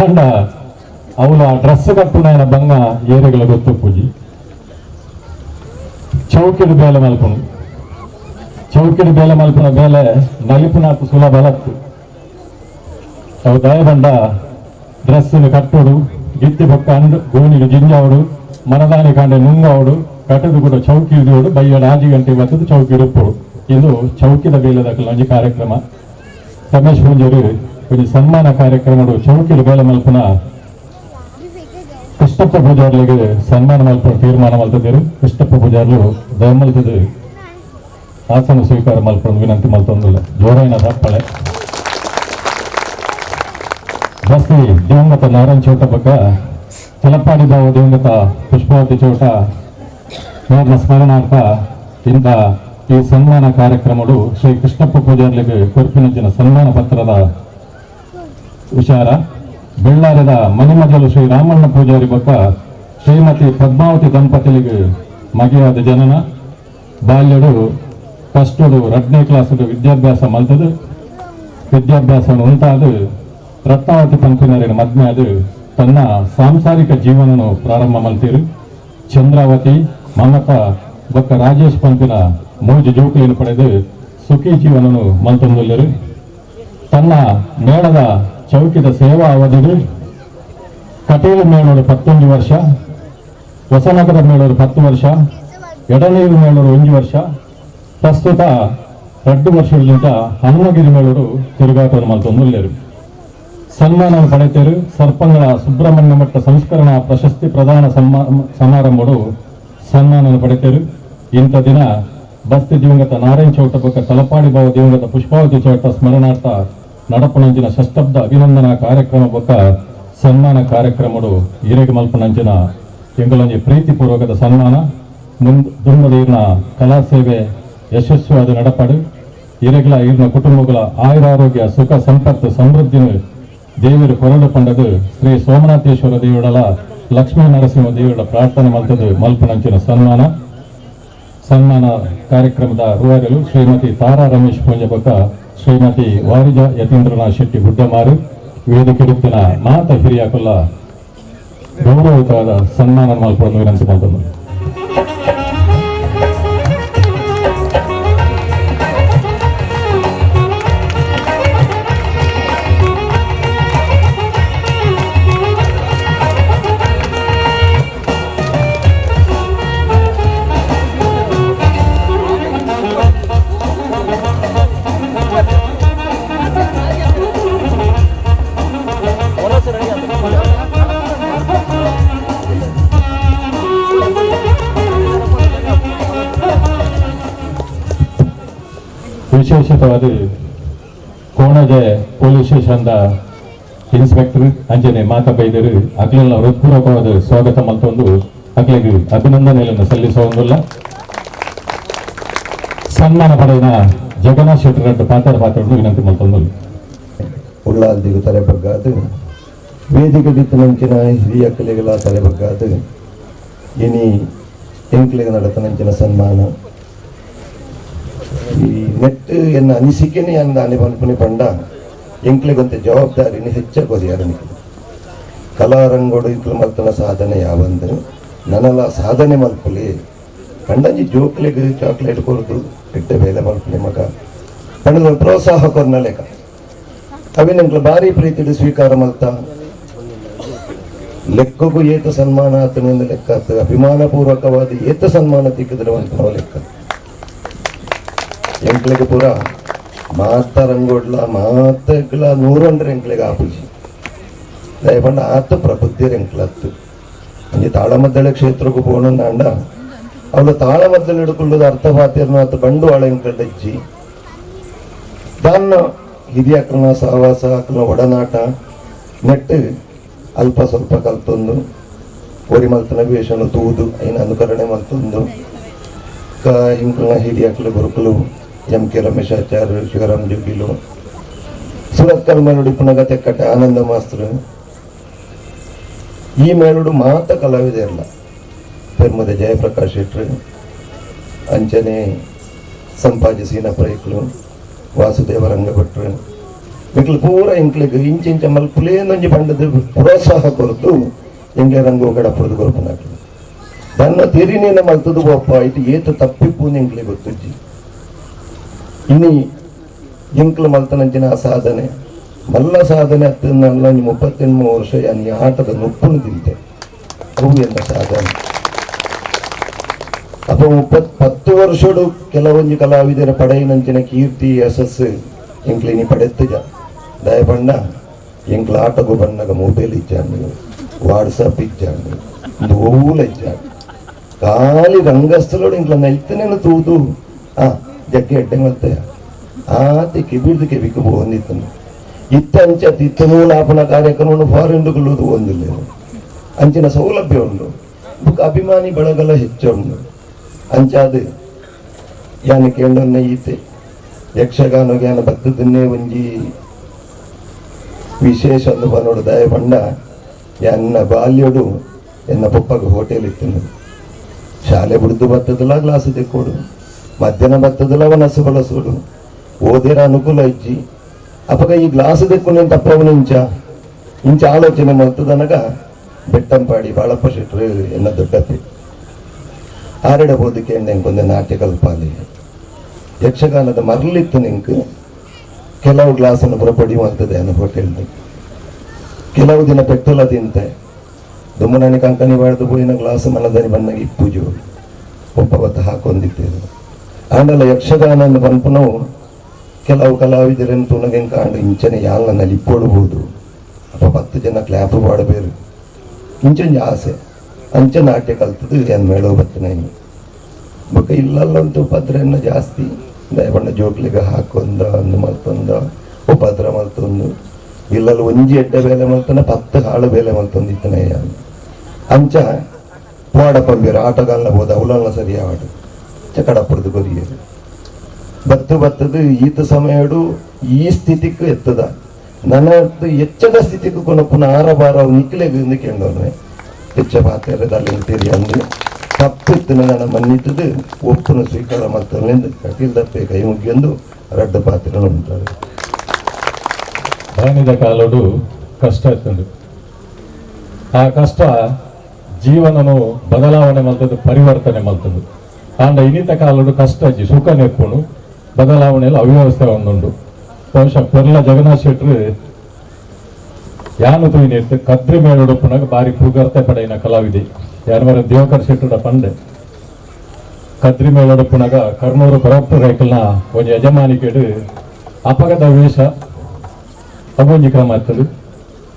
ಅಂಡ ಅವಳ ಡ್ರೆಸ್ ಕಟ್ಟುನಾಯನ ಬಂಗ ಏರೆಗಳ ಗೊತ್ತು ಪೂಜಿ ಚೌಕಿಡು ಬೇಲೆ ಮಲ್ಪನು ಚೌಕಿಡು ಬೇಲೆ ಮಲ್ಪನ ಬೇಲೆ ನಲಿಪುನಾಥ ಸುಲಭ ಲತ್ತು. ಅವು ದಯಬಂಡ ಡ್ರೆಸ್ಸನ್ನು ಕಟ್ಟೋಡು ಗಿತ್ತಿ ಬೊಕ್ಕ ಅಂಡು ಗೋಣಿಗೆ ಜಿಂಜಾವಡು ಮನದಾನಿ ಕಾಂಡೆ ನುಂಗಾವಡು ಕಟ್ಟದು ಕೂಡ ಚೌಕಿ ಇಡಿಯೋಡು ಬೈಯಡ 5 ಗಂಟೆ ಬರ್ತದೆ ಚೌಕಿ ಇಡುಪ್ಪೋಡು. ಇದು ಚೌಕಿದ ಬೇಲೆ ದಕ್ಕಲಂಜಿ ಕಾರ್ಯಕ್ರಮ. ರಮೇಶ್ ಪೂಂಜರು ಒಂಜಿ ಸನ್ಮಾನ ಕಾರ್ಯಕ್ರಮಡು ಚೌಕಿದ ಬೇಲೆ ಮಲ್ಪನ ಕೃಷ್ಣಪ್ಪ ಪೂಜಾರ್ಲಿಗೆ ಸನ್ಮಾನ ಮಲ್ಪ ತೀರ್ಮಾನ ಮಲ್ತದಿರು. ಕೃಷ್ಣಪ್ಪ ಪೂಜಾರ್ಲು ದಯಮಲ್ತದು ಆಸನ ಸ್ವೀಕಾರ ಮಲ್ಪೊಂದು ವಿನಂತಿ ಮಲ್ತೊಂದಿಲ್ಲ. ಜೋರಾಯಿನ ದಪ್ಪಳೆ ಬಸ್ತಿ ದಿವಂಗತ ನಾರಾಯಣ ಚೌಟ ಬಕ್ಕ ತಲಪಾಡಿ ಬಾವ ದಿವಂಗತ ಪುಷ್ಪಾವತಿ ಚೌಟ ಮೇರ್ನ ಸ್ಮರಣಾರ್ಥ ಇಂಥ ಈ ಸನ್ಮಾನ ಕಾರ್ಯಕ್ರಮಡು ಶ್ರೀ ಕೃಷ್ಣಪ್ಪ ಪೂಜಾರ್ಲಿಗೆ ಕೊರ್ಪಿನಂಚಿನ ಸನ್ಮಾನ ಪತ್ರದ ವಿಚಾರ. ಬೆಳ್ಳಾರದ ಮನೆಮಜಲು ಶ್ರೀ ರಾಮಣ್ಣ ಪೂಜಾರಿ ಬೊಕ್ಕ ಶ್ರೀಮತಿ ಪದ್ಮಾವತಿ ದಂಪತಿಲಿಗೆ ಮಗೆಯಾದ ಜನನ. ಬಾಲ್ಯಡು ಕಷ್ಟಡು 2ನೇ ಕ್ಲಾಸುಡು ವಿದ್ಯಾಭ್ಯಾಸ ಮಲ್ತದು. ವಿದ್ಯಾಭ್ಯಾಸವನ್ನು ಉಂಟಾದ ರತ್ನಾವತಿ ಪಂಪಿನರಿನ ಮದ್ಮೆ ಅದು ತನ್ನ ಸಾಂಸಾರಿಕ ಜೀವನವನ್ನು ಪ್ರಾರಂಭ ಮಲ್ತೀರು. ಚಂದ್ರಾವತಿ ಮಮತಾ ಬೊಕ್ಕ ರಾಜೇಶ್ ಪಂಪಿನ 3 ಜೋಕುలను ಪಡೆದು ಸುಖಿ ಜೀವನವನ್ನು ಮಲ್ತೊಂದುಲ್ಲರು. ತನ್ನ ಮೇಳದ ಚೌಕಿದ ಸೇವಾ ಅವಧಿಗೆ ಕಟೀಲು ಮೇಳೋಡು 11 ವರ್ಷ, ಹೊಸನಗರ ಮೇಳೋಡು 10 ವರ್ಷ, ಎಡನೀರು ಮೇಳೋಡು 1 ವರ್ಷ, ಪ್ರಸ್ತುತ 2 ವರ್ಷಗಳಿಂದ ಹನುಮಗಿರಿ ಮೇಳೋಡು ತಿರುಗಾಟವನ್ನು ಮಲ್ತೊಂದುಲ್ಲೇರು. ಸನ್ಮಾನ ಪಡೆತೇರು. ಸರ್ಪಂಗಳ ಸುಬ್ರಹ್ಮಣ್ಯ ಮಟ್ಟ ಸಂಸ್ಕರಣಾ ಪ್ರಶಸ್ತಿ ಪ್ರದಾನ ಸಮಾರಂಭಡು ಸನ್ಮಾನ ಪಡೆತೇರು. ಇಂಥ ದಿನ ಬಸ್ತಿ ದಿವಂಗತ ನಾರಾಯಣ ಚೌಟ ಬೊಕ್ಕ ತಲಪಾಡಿ ಬಾವ ದಿವಂಗತ ಪುಷ್ಪಾವತಿ ಚೌಟ ಸ್ಮರಣಾರ್ಥ ನಡಪುಣಂಚಿನ ಷಷ್ಠಬ್ದ ಅಭಿನಂದನಾ ಕಾರ್ಯಕ್ರಮ ಬೊಕ್ಕ ಸನ್ಮಾನ ಕಾರ್ಯಕ್ರಮಡು ಈರೆಗೆ ಮಲ್ಪುಣಂಚಿನ ಎಂಗಳೊಂಜಿ ಪ್ರೀತಿಪೂರ್ವಕದ ಸನ್ಮಾನ. ದುಮ್ಮದ ಕಲಾ ಸೇವೆ ಯಶಸ್ವಿಯಾದ ನಡಪಾಡು ಈರೆಗಳ ಈರಿನ ಕುಟುಂಬಗಳ ಆಯುರಾರೋಗ್ಯ ಸುಖ ಸಂಪತ್ತು ಸಮೃದ್ಧಿನ ದೇವರು ಕೊರಡು ಪಂಡದು ಶ್ರೀ ಸೋಮನಾಥೇಶ್ವರ ದೇವಡಲ ಲಕ್ಷ್ಮೀ ನರಸಿಂಹ ದೇವರ ಪ್ರಾರ್ಥನೆ ಮಲ್ತದು ಮಲ್ಪುಣಂಚಿನ ಸನ್ಮಾನ. ಸನ್ಮಾನ ಕಾರ್ಯಕ್ರಮದ ರೂವಾರಿಗಳು ಶ್ರೀಮತಿ ತಾರಾ ರಮೇಶ್ ಪೂಂಜ ಬೊಕ್ಕ ಶ್ರೀಮತಿ ವಾರಿಜ ಯತೀಂದ್ರನಾಥ್ ಶೆಟ್ಟಿ ಗುಡ್ಡಮಾರು. ವೇದಿಕೆಡುತ್ತಿನ ಮಾತ ಹಿರಿಯಾಕುಲ್ಲ ಗೌರವಯುತವಾದ ಸನ್ಮಾನ ಮಲ್ಪೊಂದು ವಿನಂತಿ ಮಲ್ತೊಂದು. ವಿಶೇಷವಾದ ಕೋಣಜೆ police station inspector ಅಂಜನೆ ಮಾತಾ ಬೈದರು ಅಕ್ಲೆಲ್ಲ ಹೃತ್ಪೂರ್ವಕವಾದ ಸ್ವಾಗತ ಮಲ್ತೊಂದು ಅಕ್ಲೆಗ್ ಅಭಿನಂದನೆಗಳನ್ನು ಸಲ್ಲಿಸುವಂದಿಲ್ಲ. ಸನ್ಮಾನ ಪಡೆದ ಜಗನ್ನಾಥ ಶೆಟ್ಟರ್ ಪಾತ್ರ ಪಾತ್ರವನ್ನು ವಿನಂತಿ ಮಲ್ತೊಂದು. ಉಳ್ಳಾಲ್ದಿಗು ತಲೆ ಬಗ್ಗಾದು ವೇದಿಕೆ ದಿತ್ತನಂಚಿನ ಹಿರಿಯ ಕಲೆಗಳ ತಲೆ ಬಗ್ಗಾದು ಇನಿ ಎಂಕ್ಲೆಗ್ ನಡತನಂಚಿನ ಸನ್ಮಾನ ಈ ನೆಟ್ ಎನ್ನ ಅನಿಸಿಕೆನೆ ಅಂದ ಅನೆ ಪಂಡ ಎಂಕ್ಲೆಗೊಂತೆ ಜವಾಬ್ದಾರಿನ ಹೆಚ್ಚಾಗೋದು ಕಲಾರಂಗೋಡು ಇಂಕ್ಲು ಮಲ್ತನ ಸಾಧನೆ ಯಾವಂದು ನನಲ ಸಾಧನೆ ಮಲ್ಪುಲಿ ಪಂಡಂಜಿ ಜೋಕ್ಲೆಗ್ ಚಾಕ್ಲೇಟ್ ಕೊರದು ಎಡ್ಡೆ ಬೇಲೆ ಮಲ್ಪುಲಿ ಮಗ ಪಂಡದ ಪ್ರೋತ್ಸಾಹ ಕೊರ್ನ ಲೆಕ್ಕ ಅವಿನ ಎಂಕ್ಲು ಭಾರಿ ಪ್ರೀತಿಡು ಸ್ವೀಕಾರ ಮಲ್ತ ಲೆಕ್ಕಗೂ ಏತ ಸನ್ಮಾನ ಆತನಿಂದ ಲೆಕ್ಕ ಆತ ಅಭಿಮಾನಪೂರ್ವಕವಾದ ಏತ ಸನ್ಮಾನ ತಿಕ್ಕಿದ್ರೆ ಅಂತ ಲೆಕ್ಕ ಎಂಕ್ಲೆಗ್ ಪೂರ ಮಾತ ರಂಗೋಡ್ಲ ಮಾತಗ್ಲ ನೂರೊಂಡ್ರೆ ಎಂಕ್ಲೆಗ್ ಆಪುಜಿ ದಯಪಂಡ ಆತ ಪ್ರಬುದ್ಧಿರ್ ಎಂಕ್ಲತ್ತು ಅಂಜಿ ತಾಳಮದ್ದಳೆ ಕ್ಷೇತ್ರಕ್ಕೂ ಪೋಣಂದಾಂಡ ಅವಳು ತಾಳಮದ್ದಳೆ ಹಿಡ್ಕೊಳ್ಳೋದು ಅರ್ಥ ಪಾತಿರ್ನ ಆತ ಬಂಡವಾಳ ಎಂಕಲ್ಡಜ್ಜಿ ದಾನ್ನ ಹಿರಿಯಕ್ಕನ ಸಹವಾಸ ಅಕ್ಕನ ಒಡನಾಟ ನೆಟ್ಟು ಅಲ್ಪ ಸ್ವಲ್ಪ ಕಲ್ತೊಂದು ಒರಿ ಮಲ್ತನ ವೇಷನು ತೂದು ಐನ ಅನುಕರಣೆ ಮಲ್ತೊಂದು ಕ ಇಂಕ್ಲನ ಹಿರಿಯಕ್ಲು ಗುರುಕುಲು ಎಂ ಕೆ ರಮೇಶಾಚಾರ್ಯ ಶಿವರಾಮ್ ಜುಗ್ಗಿಲು ಸುರತ್ಕಲ್ ಮೇಲುಡು ಪುನಗ ತೆಕ್ಕಟ್ಟೆ ಆನಂದ ಮಾಸ್ತರು ಈ ಮೇಲುಡು ಮಾತ ಕಲಾವಿದೆಲ್ಲ ಪೆರ್ಮದೆ ಜಯಪ್ರಕಾಶ್ ಶೆಟ್ರು ಅಂಚನೆ ಸಂಪಾಜಿ ಸೀನಪ್ರೈಕ್ಲು ವಾಸುದೇವ ರಂಗಭಟ್ರು ಮಿಕ್ಲು ಪೂರ ಇಂಕ್ಲಿಗ್ ಇಂಚಿಂಚ ಮಲ್ಪುಲೇನೊಂಜಿ ಪಂಡದ ಪ್ರೋತ್ಸಾಹ ಕೊರತು ಎಂಗ್ಲೆ ರಂಗೋ ಗಡಪುರದು ಕೊರಪುನಾಕ್ಲು ತನ್ನ ತೆರಿನೇನ ಮಲ್ತದು ಒಪ್ಪ ಇಟ್ಟು ಏತ ತಪ್ಪಿಪ್ಪು ಎಂಕ್ಲೆ ಗೊತ್ತುಜ್ಜಿ ಇನಿ ಎಂಕ್ಲು ಮಲ್ತನಂಚಿನ ಸಾಧನೆ ಮಲ್ಲ ಸಾಧನೆ ಹತ್ತನ್ನಲ್ಲ 38 ವರ್ಷ ಈ ಆಟದ ನುಪ್ಪುನು ತಿಂತೆ ಅವು ಎನ್ನ ಸಾಧನೆ. ಅಪ್ಪ 10 ವರ್ಷಡು ಕೆಲವೊಂಜಿ ಕಲಾವಿದರ ಪಡೆಯಿನಂಚಿನ ಕೀರ್ತಿ ಯಶಸ್ಸು ಎಂಕ್ಲಿನಿ ಪಡೆತ್ತುಜ ದಯಪಂಡ ಎಂಕ್ಲ ಆಟಗು ಬಣ್ಣಗ ಮೊಬೈಲ್ ಇಜ್ಜಾಂಡು ವಾಟ್ಸಪ್ ಇಜ್ಜಾಂಡು ಇದು ಓಲ ಇಜ್ಜಾಂಡು ಖಾಲಿ ರಂಗಸ್ಥಳೋಡು ಇಂಕ್ಲ ನೈತನೇನು ತೂದು ಆ ಜಗ್ಗೆ ಎಡ್ಡೆ ಮಲ್ತೆ ಆತಿ ಕಿಬಿಡ್ದು ಕೆಬಿக்கு ಹೋಗಿತ್ತನು ಇತ್ತ ಅಂಚ ಇತ್ತನೂ ಲಾಪನ ಕಾರ್ಯಕ್ರಮವನ್ನು ಫಾರಿನ್ ಹೊಂದಿಲ್ಲ ಅಂಚಿನ ಸೌಲಭ್ಯ ಉಂಟು ಬುಕ್ ಅಭಿಮಾನಿ ಬಳಗಲ ಹೆಚ್ಚುಂಡು ಅಂಚಾದ ಯಾನ ಕೇಂದ್ರ ಈತೆ ಯಕ್ಷಗಾನ ಜ್ಞಾನ ಬತ್ತದನ್ನೇ ಒಂಜಿ ವಿಶೇಷ ಅಂದು ಬನ್ನೋಡು ದಯ ಪಂಡ ಎನ್ನ ಬಾಲ್ಯಡು ಎನ್ನ ಪೊಪ್ಪಗ ಹೋಟೆಲ್ ಇತ್ತು ಶಾಲೆ ಬಿಡ್ದು ಬತ್ತದಲ್ಲ ಗ್ಲಾಸ್ ತೆಕ್ಕೋಡು ಮಧ್ಯಾಹ್ನ ಬತ್ತದಲ್ಲ ವನಸ್ಸು ಬಳಸೋಡು ಓದಿರ ಅನುಕೂಲ ಇಜ್ಜಿ ಅಪಗ ಈ ಗ್ಲಾಸ್ ತೆಕ್ಕೊಂಡು ತಪ್ಪವನು ಇಂಚ ಇಂಚ ಆಲೋಚನೆ ಮಲ್ತದನಗ ಬೆಟ್ಟಂಪಾಡಿ ಬಾಳಪ್ಪ ಶೆಟ್ಟರು ಎನ್ನ ದೊಡ್ಡತ್ತೆ ಆರೆಡ ಬೋದಕ್ಕೆ ಎಂಕೊಂದೆ ನಾಟ್ಯ ಕಲ್ಪಾಲಿ ಯಕ್ಷಗಾನದ ಮರಳಿತ್ತು ನಿಂಕ್ ಕೆಲವು ಗ್ಲಾಸನ್ನು ಪುರಪಡಿ ಮಾಡ್ತದೆ ಅನ್ನೋ ಹೋಟೆಲ್ ಕೆಲವು ದಿನ ಪೆಟ್ರೋಲ ತಿಂತೆ ದುಮ್ಮನಾಣಿ ಕಂಕಣಿ ಬಾಡ್ದು ಪೋಯಿನ ಗ್ಲಾಸ್ ಮನದನಿ ಬಣ್ಣಗೆ ಇಪ್ಪುಜು ಒಪ್ಪ ಬತ್ತ ಹಾಕೊಂಡಿದ್ದೇವೆ ಆಂಡಲ ಯಕ್ಷಗಾನ ಪನ್ಪುನವು ಕೆಲವು ಕಲಾವಿದರನ್ನು ತುಣಗೆನ್ ಕಾಂಡು ಇಂಚನೆ ಯಾಲ್ನಲ್ಲಿ ಇಪ್ಪೊಡ್ಬೋದು ಅಪ್ಪ 10 ಜನ ಕ್ಲಾಪ್ ಪಾಡಬೇರು ಇಂಚೊಂಜಿ ಆಸೆ ಅಂಚ ನಾಟ್ಯ ಕಲ್ತದ್ದು ಏನು ಮೇಳೋ ಬತ್ತನ ಬೊಕ್ಕ ಇಲ್ಲಲ್ಲಂತೂ ಉಪದ್ರನ್ನ ಜಾಸ್ತಿ ದಯಪಂಡ ಜೋಕ್ಲಿಗೆ ಹಾಕೊಂದ ಒಂದು ಮಲ್ತೊಂದ ಉಪದ್ರ ಮಲ್ತೊಂದು ಇಲ್ಲಲ್ಲಿ ಒಂಜಿ ಎಡ್ಡೆ ಬೇಲೆ ಮಲ್ತನ 10 ಹಾಳು ಬೇಲೆ ಮಲ್ತೊಂದು ಇತ್ತನ ಅಂಚ ಪೋಡ ಪಂಬಿರು ಆಟಗಾಲನ ಹೋದ ಅವಲನ್ನ ಸರಿ ಆಡು ಚಕಡಪುರದು ಕೊರಿಯರು ಬತ್ತು ಬತ್ತದು ಈತ ಸಮಯಡು ಈ ಸ್ಥಿತಿಗೂ ಎತ್ತದ ನನ್ನ ಎಚ್ಚದ ಸ್ಥಿತಿಗೂ ಕೊನಪುನ ಆರಬಾರ ನಿಕ್ಲೆಗ್ ಕೇಂದ್ರ ಹೆಚ್ಚ ಪಾತ್ರೆದಲ್ಲಿ ಅಂದು ತಪ್ಪಿತ್ತು ನನ್ನ ಮನ್ನಿಟ್ಟದು ಒಪ್ಪುನ ಸ್ವೀಕಾರ ಮಲ್ತೊಂದು ಕಟೀಲ್ ದಪ್ಪೆ ಕೈ ಮುಗಿಯೊಂದು ರಡ್ಡ ಪಾತ್ರೆ ಉಂಟಾರೆ. ಆನಿದ ಕಾಲೋಡು ಕಷ್ಟ ಇತ್ತುಂಡು. ಆ ಕಷ್ಟ ಜೀವನನು ಬದಲಾವಣೆ ಮಲ್ತದ್ದು, ಪರಿವರ್ತನೆ ಮಲ್ತದ್ದು. ಆಂಡ ಇನಿತ ಕಾಲೋಡು ಕಷ್ಟ ಅಜ್ಜಿ ಸುಖ ನೆಪ್ಪುಂಡು, ಬದಲಾವಣೆಯಲ್ಲಿ ಅವ್ಯವಸ್ಥೆ ಒಂದುಂಡು. ಬಹುಶಃ ಪೆರ್ಲ ಜಗನ್ನಾಥ್ ಶೆಟ್ರು ಯಾನು ತೂಯಿನಿರ್ತು ಕದ್ರಿ ಮೇಳುಡುಪ್ಪುನಾಗ ಬಾರಿ ಪುಗರ್ತೆ ಪಡೆಯಿನ ಕಲಾವಿದೆ ಯಾನವರ ದಿವಾಕರ್ ಶೆಟ್ಟುಡ ಪಂಡೆ. ಕದ್ರಿ ಮೇಳುಡುಪ್ಪುನಾಗ ಕರ್ನೂರು ಕೊರಪ್ಪು ರೈಕಲ್ನ ಒಂಜಿ ಯಜಮಾನಿಕೆಡು ಅಪಗದ ವೇಷ ಅವೊಂಜಿ ಕ್ರಮ ಇತ್ತದು.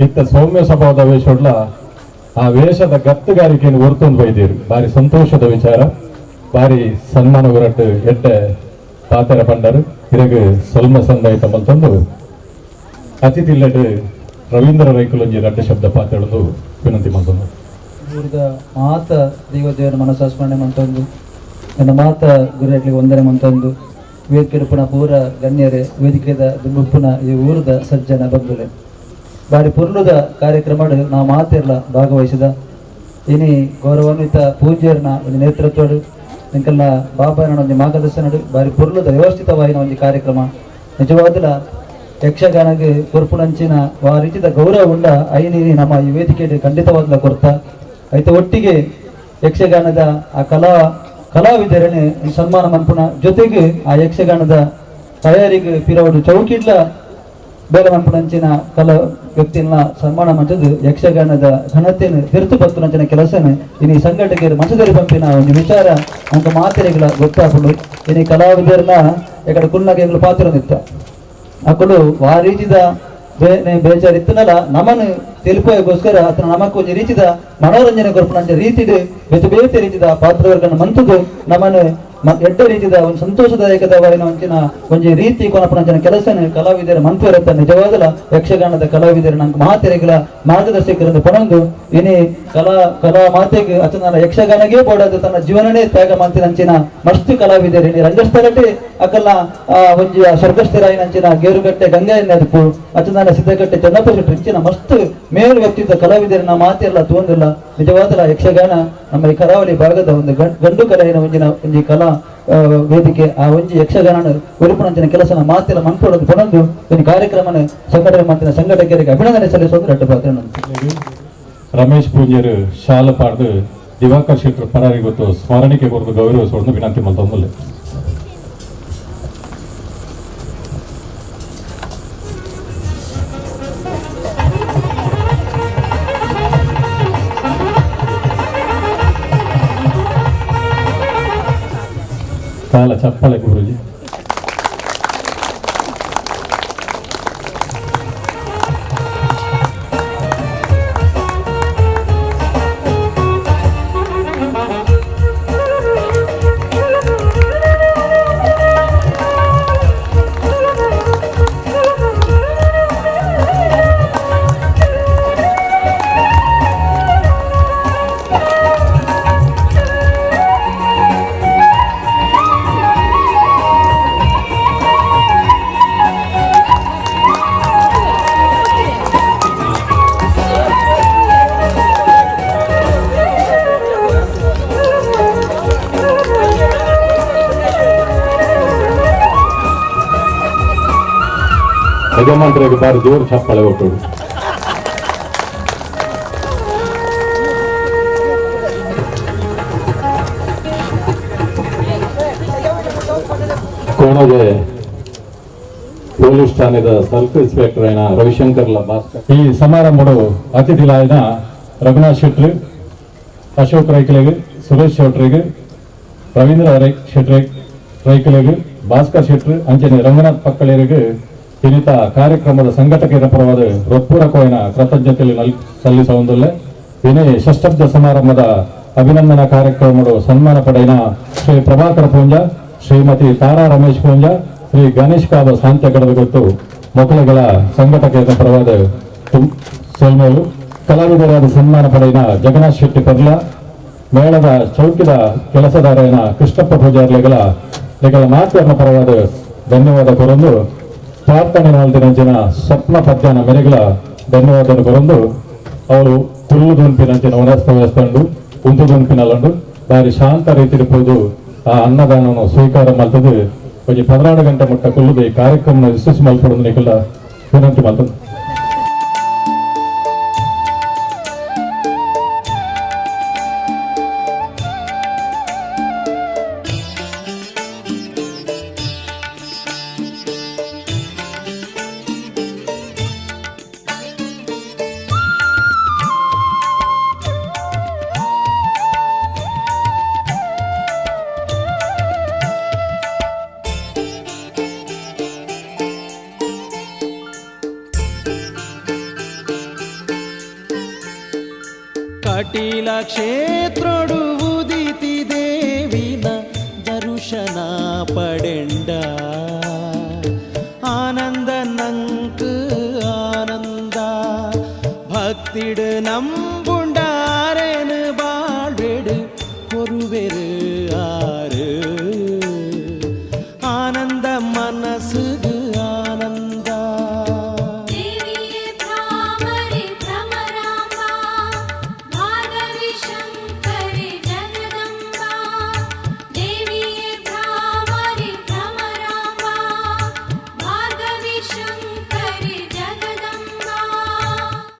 ಇತ್ತ ಸೌಮ್ಯ ಸ್ವಭಾವದ ವೇಷಡ್ಲ ಆ ವೇಷದ ಗತ್ತುಗಾರಿಕೆಯನ್ನು ಹೊರ್ತೊಂದು ಬೈದೇರು. ಬಾರಿ ಸಂತೋಷದ ವಿಚಾರ, ಬಾರಿ ಸನ್ಮಾನ ಹೊರಟು ಎಡ್ಡೆ ಪಾತೆರ ಪಂಡರು. ಇರಗು ಸೊಲ್ಮ ಸಂದಾಯಿತ ಮಲ್ತೊಂದು ಅತಿಥಿ ಇಲ್ಲಡು ರವೀಂದ್ರ ರೈಕುಲೊಂಜಿ ರಡ್ಡ ಶಬ್ದ ಪಾತೆರೊಂದು ವಿನಂತಿ ಮಲ್ತೊಂದು. ಊರದ ಮಾತ ದೇವದೇವರ ಮನಸ್ಸಾಸ್ಮರಣೆ ಮಂತೊಂದು, ನನ್ನ ಮಾತ ಗುರುಗಳಿಗೆ ವಂದನೆ ಮಂತೊಂದು, ವೇದಿಕೆ ಪೂರ ಗಣ್ಯರೇ, ವೇದಿಕೆದ ದುಂಬುಪ್ಪುನ ಈ ಊರದ ಸಜ್ಜನ ಬಂಧುಲೆ, ಬಾರಿ ಪುರ್ಲುದ ಕಾರ್ಯಕ್ರಮ ನಾವು ಮಾತಿರ್ಲ ಭಾಗವಹಿಸಿದ ಇನಿ ಗೌರವಾನ್ವಿತ ಪೂಜ್ಯರನ ಒಂದು ನೇತೃತ್ವಡು ಎಂಕಲ್ನ ಬಾಬಾನ ಒಂದು ಮಾರ್ಗದರ್ಶನಡು ಬಾರಿ ಪುರ್ಲುದ ವ್ಯವಸ್ಥಿತವಾಯಿನ ಒಂದು ಕಾರ್ಯಕ್ರಮ. ನಿಜವಾದಲ ಯಕ್ಷಗಾನಕ್ಕೆ ಕೊರ್ಪುನಂಚಿನ ಆ ರೀತಿದ ಗೌರವ ಉಂಡ ಐನಿ ನಮ್ಮ ಈ ವೇದಿಕೆಯಲ್ಲಿ ಖಂಡಿತವಾದಲ ಕೊರ್ತ ಐತ. ಒಟ್ಟಿಗೆ ಯಕ್ಷಗಾನದ ಆ ಕಲಾವಿದರನ್ನೇ ಸನ್ಮಾನ ಮನ್ಪುನ ಜೊತೆಗೆ ಆ ಯಕ್ಷಗಾನದ ತಯಾರಿಗೆ ಪಿರವಡು ಚೌಕಿಡ್ಲ ಬೇಲೆ ಮನ್ಪುನಂಚಿನ ಕಲಾ ವ್ಯಕ್ತಿನ ಸನ್ಮಾನ ಮಂಚದು ಯಕ್ಷಗಾನದ ಘನತೆಯನ್ನು ತಿರುತು ಪತ್ತುನಂಚಿನ ಕೆಲಸನ ಇನಿ ಸಂಘಟಕರು ಮಂಚದಲ್ಲಿ ಪಂಪಿನ ಒಂದು ವಿಚಾರ ಅಂಕ ಮಾತೆರೆಗಳ ಗೊತ್ತಾಪುಂಡು. ಇನಿ ಕಲಾವಿದರನ್ನ ಎಕಡೆ ಕುಲ್ನಾಗ ಎಂಗ್ಳು ಪಾತ್ರ ನಿತ್ತ ಅಕ್ಕಳು ಆ ರೀತಿದ ಬೇಜಾರಿತ್ತನಲ್ಲ ನಮನ್ ತಿಳಿಪೋಗೋಸ್ಕರ ಅತನ ನಮಕ್ ಒಂಜಿ ರೀತಿದ ಮನೋರಂಜನೆ ಕೊರ್ಪುನಂಚ ರೀತಿಡ್ ಬೇತೆ ಬೇತೆ ರೀತಿದ ಪಾತ್ರವರ್ಗನ ಮಂತುದು ನಮನ್ ಎಡ್ಡ ರೀತಿದ ಒಂದು ಸಂತೋಷದಾಯಕದವಾಯಿನ ಒಂಚಿನ ಒಂಜಿ ರೀತಿ ಕೊನಪುನಂಚಿನ ಕೆಲಸನ ಕಲಾವಿದರ ಮಂತುವರತ್ತ. ನಿಜವಾದಲ ಯಕ್ಷಗಾನದ ಕಲಾವಿದರ ನಂಗೆ ಮಹಾತೆರೆಗಳ ಮಾರ್ಗದರ್ಶಕರಿಂದ ಪಣೊಂದು ಇನಿ ಕಲಾ ಮಾತೆಗೆ ಅತನ ಯಕ್ಷಗಾನಗೆ ಬೋಡಾದ ತನ್ನ ಜೀವನನೇ ತ್ಯಾಗ ಮಂತಿನಂಚಿನ ಮಸ್ತ್ ಕಲಾವಿದರು ಇನಿ ರಂಗಸ್ಥಳಟೆ ಅಕಲ್ನ ಒಂಜಿ ಸ್ವರ್ಗಸ್ಥರಾಯಿನಂಚಿನ ಗೇರುಗಟ್ಟೆ ಗಂಗಾಯನದಪ್ಪು ಅಚನಾನ ಸಿದ್ದಗಟ್ಟೆ ಚನ್ನಪ್ಪ ಶೆಟ್ಟರು ಇಂಚಿನ ಮಸ್ತ್ ಮೇಲು ವ್ಯಕ್ತಿತ್ವ ಕಲಾವಿದರನ್ನ ಮಾತೆಲ್ಲ ತೋಂದಿಲ್ಲ. ನಿಜವಾದಲ ಯಕ್ಷಗಾನ ನಮ್ಮ ಈ ಕರಾವಳಿ ಭಾಗದ ಒಂದು ಗಂಡು ಕಲೆಯಿನ ಒಂಜಿನ ಒಂಜಿ ಕಲಾ ವೇದಿಕೆ. ಆ ಒಂಜಿ ಯಕ್ಷಗಾನ ಒಲಿಪುನಂಚಿನ ಕೆಲಸನ ಮಾತೆಲ್ಲ ಮನ್ಪೊಡೋದು ಪೊಡೊಂದು ಒಂದು ಕಾರ್ಯಕ್ರಮನ ಸಂಘಟನೆ ಮಂತಿನ ಸಂಘಟಕರಿಗೆ ಅಭಿನಂದನೆ ಸಲ್ಲಿಸೋದು ರಡ್ಡು ಪಾತ್ರ. ರಮೇಶ್ ಪೂಂಜರು ಶಾಲ ಪಾಡ್ದು ದಿವಾಕರ್ ಶೆಟ್ಟರು ಪರಾರಿ ಗೊತ್ತು ಸ್ಮರಣಿಕೆ ಕೊರದು ಗೌರವಿಸೋದು ವಿನಂತಿ ಮಲ್ತೊಂದುಲ್ಲೆ. ಕಾಲ ಚಪ್ಪಾಳೆ ಗುರೂಜಿ. ಯಜಮಾನ್ರಿಗೆ ಬಾರಿ ಜೋರು ಚಪ್ಪಾಳೆ ಕೊಟ್ಟರು. ಕೋಣಗೆ ಪೊಲೀಸ್ ಠಾಣೆದ ಸರ್ಕಲ್ ಇನ್ಸ್ಪೆಕ್ಟರ್ అయిన ರವಿಶಂಕರ್ ಭಾಸ್ಕರ್ ಈ ಸಮಾರಂಭಡು ಅತಿಥಿಲಾಯಿನ ರಘುನಾಥ್ ಶೆಟ್ರು, ಅಶೋಕ್ ರೈಕಲಿಗೆ, ಸುರೇಶ್ ಶೆಟ್ರಿಗೆ, ರವೀಂದ್ರ ಶೆಟ್ರಿ ರೈಕಲಿಗೆ, ಭಾಸ್ಕರ್ ಶೆಟ್ರು ಅಂಚನೆ ರಂಗನಾಥ್ ಪಕ್ಕಳಿರಿಗೆ ಇನ್ನಿತ ಕಾರ್ಯಕ್ರಮದ ಸಂಘಟಕರ ಪರವಾದ ಹೃತ್ಪೂರ್ವಕವಾದ ಕೃತಜ್ಞತೆಯನ್ನು ಸಲ್ಲಿಸುವುದಲ್ಲೇ ಇನೇ ಷಷ್ಠಬ್ದ ಸಮಾರಂಭದ ಅಭಿನಂದನಾ ಕಾರ್ಯಕ್ರಮದ ಸನ್ಮಾನ ಪಡೆಯಿನ ಶ್ರೀ ಪ್ರಭಾಕರ ಪೂಂಜ, ಶ್ರೀಮತಿ ತಾರಾ ರಮೇಶ್ ಪೂಂಜ, ಶ್ರೀ ಗಣೇಶ್ ಕಾಬ ಸಾಂತ್ಯಗಡದ ಗೊತ್ತು ಮೊಕಲುಗಳ ಸಂಘಟಕರ ಪರವಾದ ಸೊಲ್ಮೇಲು ಕಲಾವಿದರಾದ ಸನ್ಮಾನ ಪಡೆಯಿನ ಜಗನ್ನಾಥ್ ಶೆಟ್ಟಿ ಪರ್ಲ, ಮೇಳದ ಚೌಕಿದ ಕೆಲಸದಾರನ ಕೃಷ್ಣಪ್ಪ ಪೂಜಾರ್ಲೆಗಳ ಮಾತಿನ ಪರವಾದ ಧನ್ಯವಾದ ಕೊರೊಂದು ಪ್ರಾರ್ಥನೆ ಜನ ಸ್ವಪ್ನ ಪದ್ಯನ ಮೆರೆಗಳ ಧನ್ಯವಾದ ಕೊರೊಂದು ಅವರು ಕುಲ್ಲು ದುಂಪಿನಂಚಿನ ವನಸ್ಥ ವ್ಯವಸ್ಥೆ ಉಂತು ದುಂಪಿನಲ್ಲಂಡು ಬಾರಿ ಶಾಂತ ರೀತಿಯಲ್ಲಿ ಪೋದು ಆ ಅನ್ನದಾನವನ್ನು ಸ್ವೀಕಾರ ಮಲ್ತದು ಒಂಜಿ 14 ಗಂಟೆ ಮುಟ್ಟ ಕುಲ್ಲುದು ಈ ಕಾರ್ಯಕ್ರಮ ಯಶಸ್ಸು ಮಲ್ಪೊಡು ನಿಕಲ ವಿನಂತಿ ಮಲ್ತೊಂದು. ಕಟೀಲ ಕ್ಷೇತ್ರೊಡು ಉದಿತಿ ದೇವಿನ ದರುಶನ ಪಡೆಂಡ ಆನಂದ ನಂಕ್ ಆನಂದ ಭಕ್ತಿಡು ನಂಬುಂಡಾರೆನು ಬಾಳ್ವೆಡು ಕೊರುವೆರು.